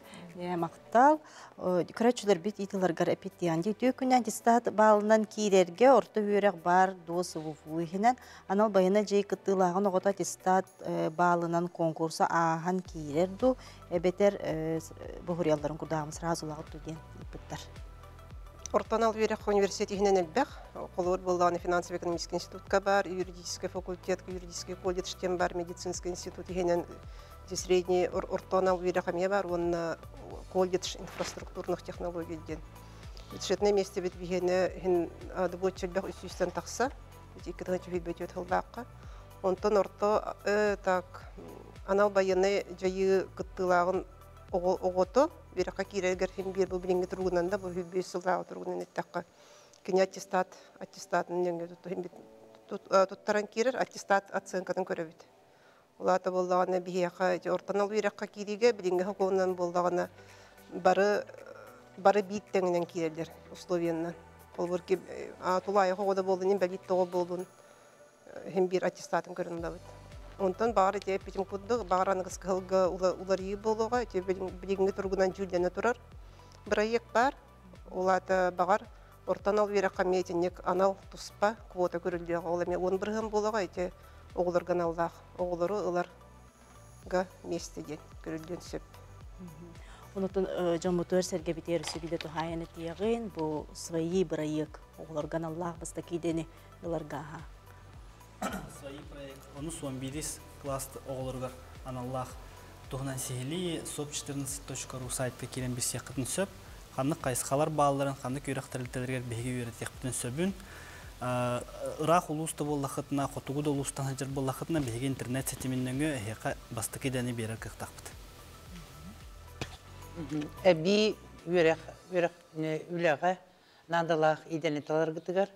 Махтал. Көрөөччүлэрбит ыйытыыларгар эппиттиэҕин дии. Үтүө күнү аттестат баалынан киирэргэ орто үөрэх баар дуо СВФУ иһинэн анал байына дьиэ кыттыылааҕын оҕото аттестат баалынан конкурса ааһан киирэр дуу эбэтэр буһуруйалларын курдаҕым сразу улаҕыт дуу диэн ыйыппыттар. Орто анал үөрэх университет иһинэн элбэх. Холобур буоллаҕына финансово-экономический институтка бар, юридический факультет, юридический колледж диэн бар, медицинский институт иһинэн средний орто анал үөрэх эмиэ бар уонна колледж инфраструктурных технологий диэн. Бюджетное миэстэбит биһиэнэ иһин дыбыаччы элбэх үс сүүстэн тахса, 2 сүүс сыллаахха. Онтон орто так анал байыаннай дьайыы кыттыылааҕын оҕото үөрэххэ киирэригэр хин биир бу билиҥҥи туругунан да бу 5 сыллааҕы туругунан эттэххэ кини аттестат аттестатын туттаран киирэр аттестат оценкатын көрөбүт. Улаата буоллаҕына биһиэхэ орто анал үөрэххэ киириигэ билиҥҥи сокуонунан буоллаҕына бары бары биир тэҥинэн киирэллэр условиянан. Холобур тулаайах оҕо да буоллун, инбэлиит тоҕо буоллун хин биир аттестатын көрөн ылабыт. Онтон баҕар ити эппитим курдук, баҕар аныгыскы сылга уларыйыы буолуоҕа, ити билиҥҥи туругунан дьүүллэнэ турар бырайыак баар. Улаата баҕар орто анал үөрэххэ эмиэ итинник анал туспа квота көрүллүөҕэ. Ол эмиэ 10% буолуоҕа ити оҕолорго аналлаах оҕолору ыларга миэстэ диэн көрүллүөн сөп. Онутун дьоммутугар сэргэбитигэр сүбүлэ туһаайан этиэҕин бу свои бырайыак оҕолорго аналлаах бастакы идэни ыларга аха. Свои проект ону суон биирис класс оҕолоругар аналлаах туһунан сиһилии soп14.ru сайтка киирэн билсиэххитин сөп. Ханнык хайысхалар баалларын, ханнык үөрэх тэрилтэлэригэр биһиги үөрэтиэхпитин сөбүн. Ыраах улууста буоллаххытына, хотугу да улуустан сылдьар буоллаххытына биһиги интернет ситимин нөҥүө эһиэхэ бастакы идэни биэрэр кыахтаахпыт. Эбии үөрэх үөрэх үлэҕэ наадалаах идэни таларгытыгар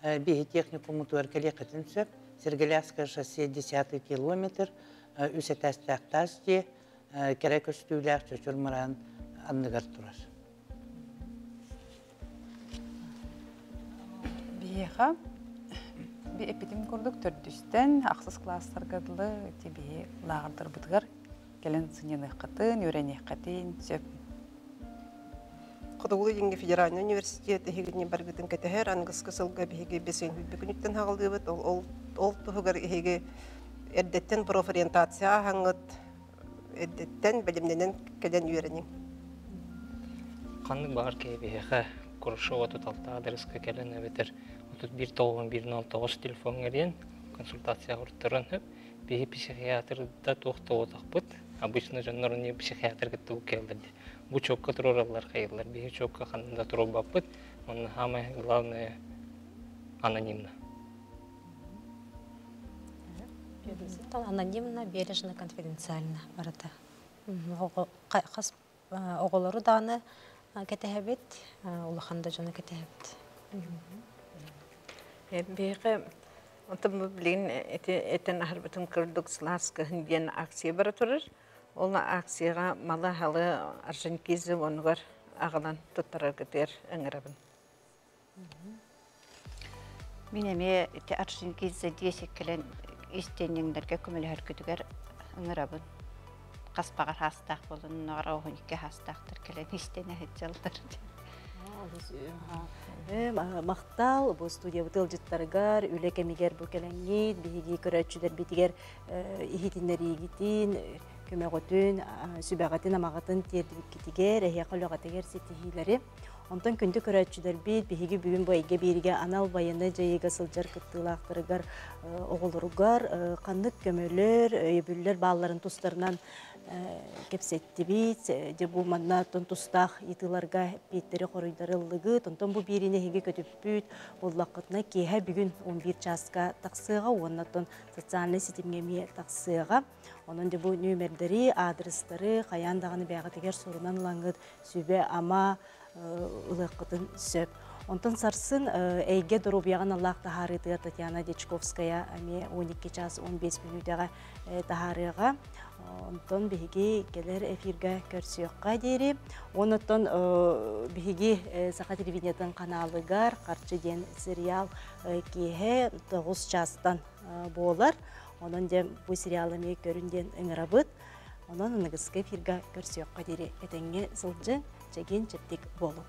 биһи техникумутугар кэлиэххитин сөп. Сергеляцкое шоссе 10 километр, үс этээстээх таас дьиэ, кэрэ көстүүлээх чочур мыраан анныгар турар. Биһиэхэ би эпитим курдук төрдүстэн ахсыс класстарга дылы ити биһи лааҕырдарбытыгар кэлэн сынньаныаххытын, үөрэниэххитин сөп. Хотугулуу Илиҥҥи федеральный университет эһигини баргытын кэтэһэр аныгыскы сылга биһиги бесен бүгүнүттэн хаҕалыыбыт ол ол туһугар эһиги эрдэттэн профориентация ааһаҥҥыт эрдэттэн бэлэмнэнэн кэлэн үөрэниҥ. Ханнык баҕар киһи биһиэхэ Курашова туталтаах адресска кэлэн эбэтэр 31 91 09 телефоҥҥа эрийэн консультацияҕа уруттаран сөп. Биһи психиатр да туох да буолбатахпыт. Обычно дьоннор не психиатр кытта бу кэллэр дии. Бу чокка туруораллар хайыллар. Биһи чокка ханна да туруорбаппыт. Онно самое главное анонимно. Анонимно, бережно, конфиденциально барыта. Хас оҕолору даҕаны кэтэһэбит, улахан да дьону кэтэһэбит. Биһиэхэ онтон билигин ити этэн аһарбытым курдук сылаас кыһын диэн акция бара турар. Ол акцияҕа малы-халы Орджоникидзе онугар аҕалан туттараргытыгар ыҥырабын. Мин эмиэ ити Орджоникидзе 10 кэлэн Истенниңдерге көмөлөһөргүтүгэр ыҥырабын. Хас баҕар хаастаах буолун, наар оһун икки хаастаахтар кэлэн истене сылдьаллар. Махтал бу студиябыт ыалдьыттарыгар, үлэ кэмигэр бу кэлэҥҥит, биһиги көрөөччүлэрбитигэр иһитиннэриигитин, көмөҕүтүн, сүбэҕитин, амаҕытын тиэрдибиккитигэр, эһиэхэ үлэҕитигэр ситиһиилэри. Онтон күндү көрөөччүлэрбит, биһиги бүгүн бу эйгэ бииригэ анал байыаннай дьайыыга сылдьар кыттыылаахтарыгар, оҕолоругар ханнык көмөлөр, өйөбүллэр баалларын тустарынан кэпсэттибит. Дьэ бу манна тустаах ыйытыыларга эппиэттэри хоруйдары ыллыгыт. Онтон бу биириини эһиги көтүппүт буоллаххытына киэһэ бүгүн 11 чааска тахсыаҕа уонна оттон социальнай ситимҥэ эмиэ тахсыаҕа. Онон дьэ бу нүөмэрдэри, аадырыстары хайаан даҕаны бэйэҕитигэр сурунан ылаҥҥыт сүбэ-ама ылыаххытын сөп. Онтон сарсын эйгэ доруобуйаҕа аналлаах таһаарыытыгар Татьяна Дьячковская эмиэ 12 час 15 мүнүүтэҕэ таһаарыаҕа. Онтон биһиги кэлэр эфиргэ көрсүөххэ диэри. Онтон биһиги Саха телевидениетын каналыгар Харчы диэн сериал киэһэ 9 чаастан буолар. Онон дьэ бу сериал эмиэ көрүн диэн ыҥырабыт. Онон аныгыскы эфиргэ көрсүөххэ диэри этэҥҥэ сылдьыҥ, чэгиэн чэбдик буолуҥ.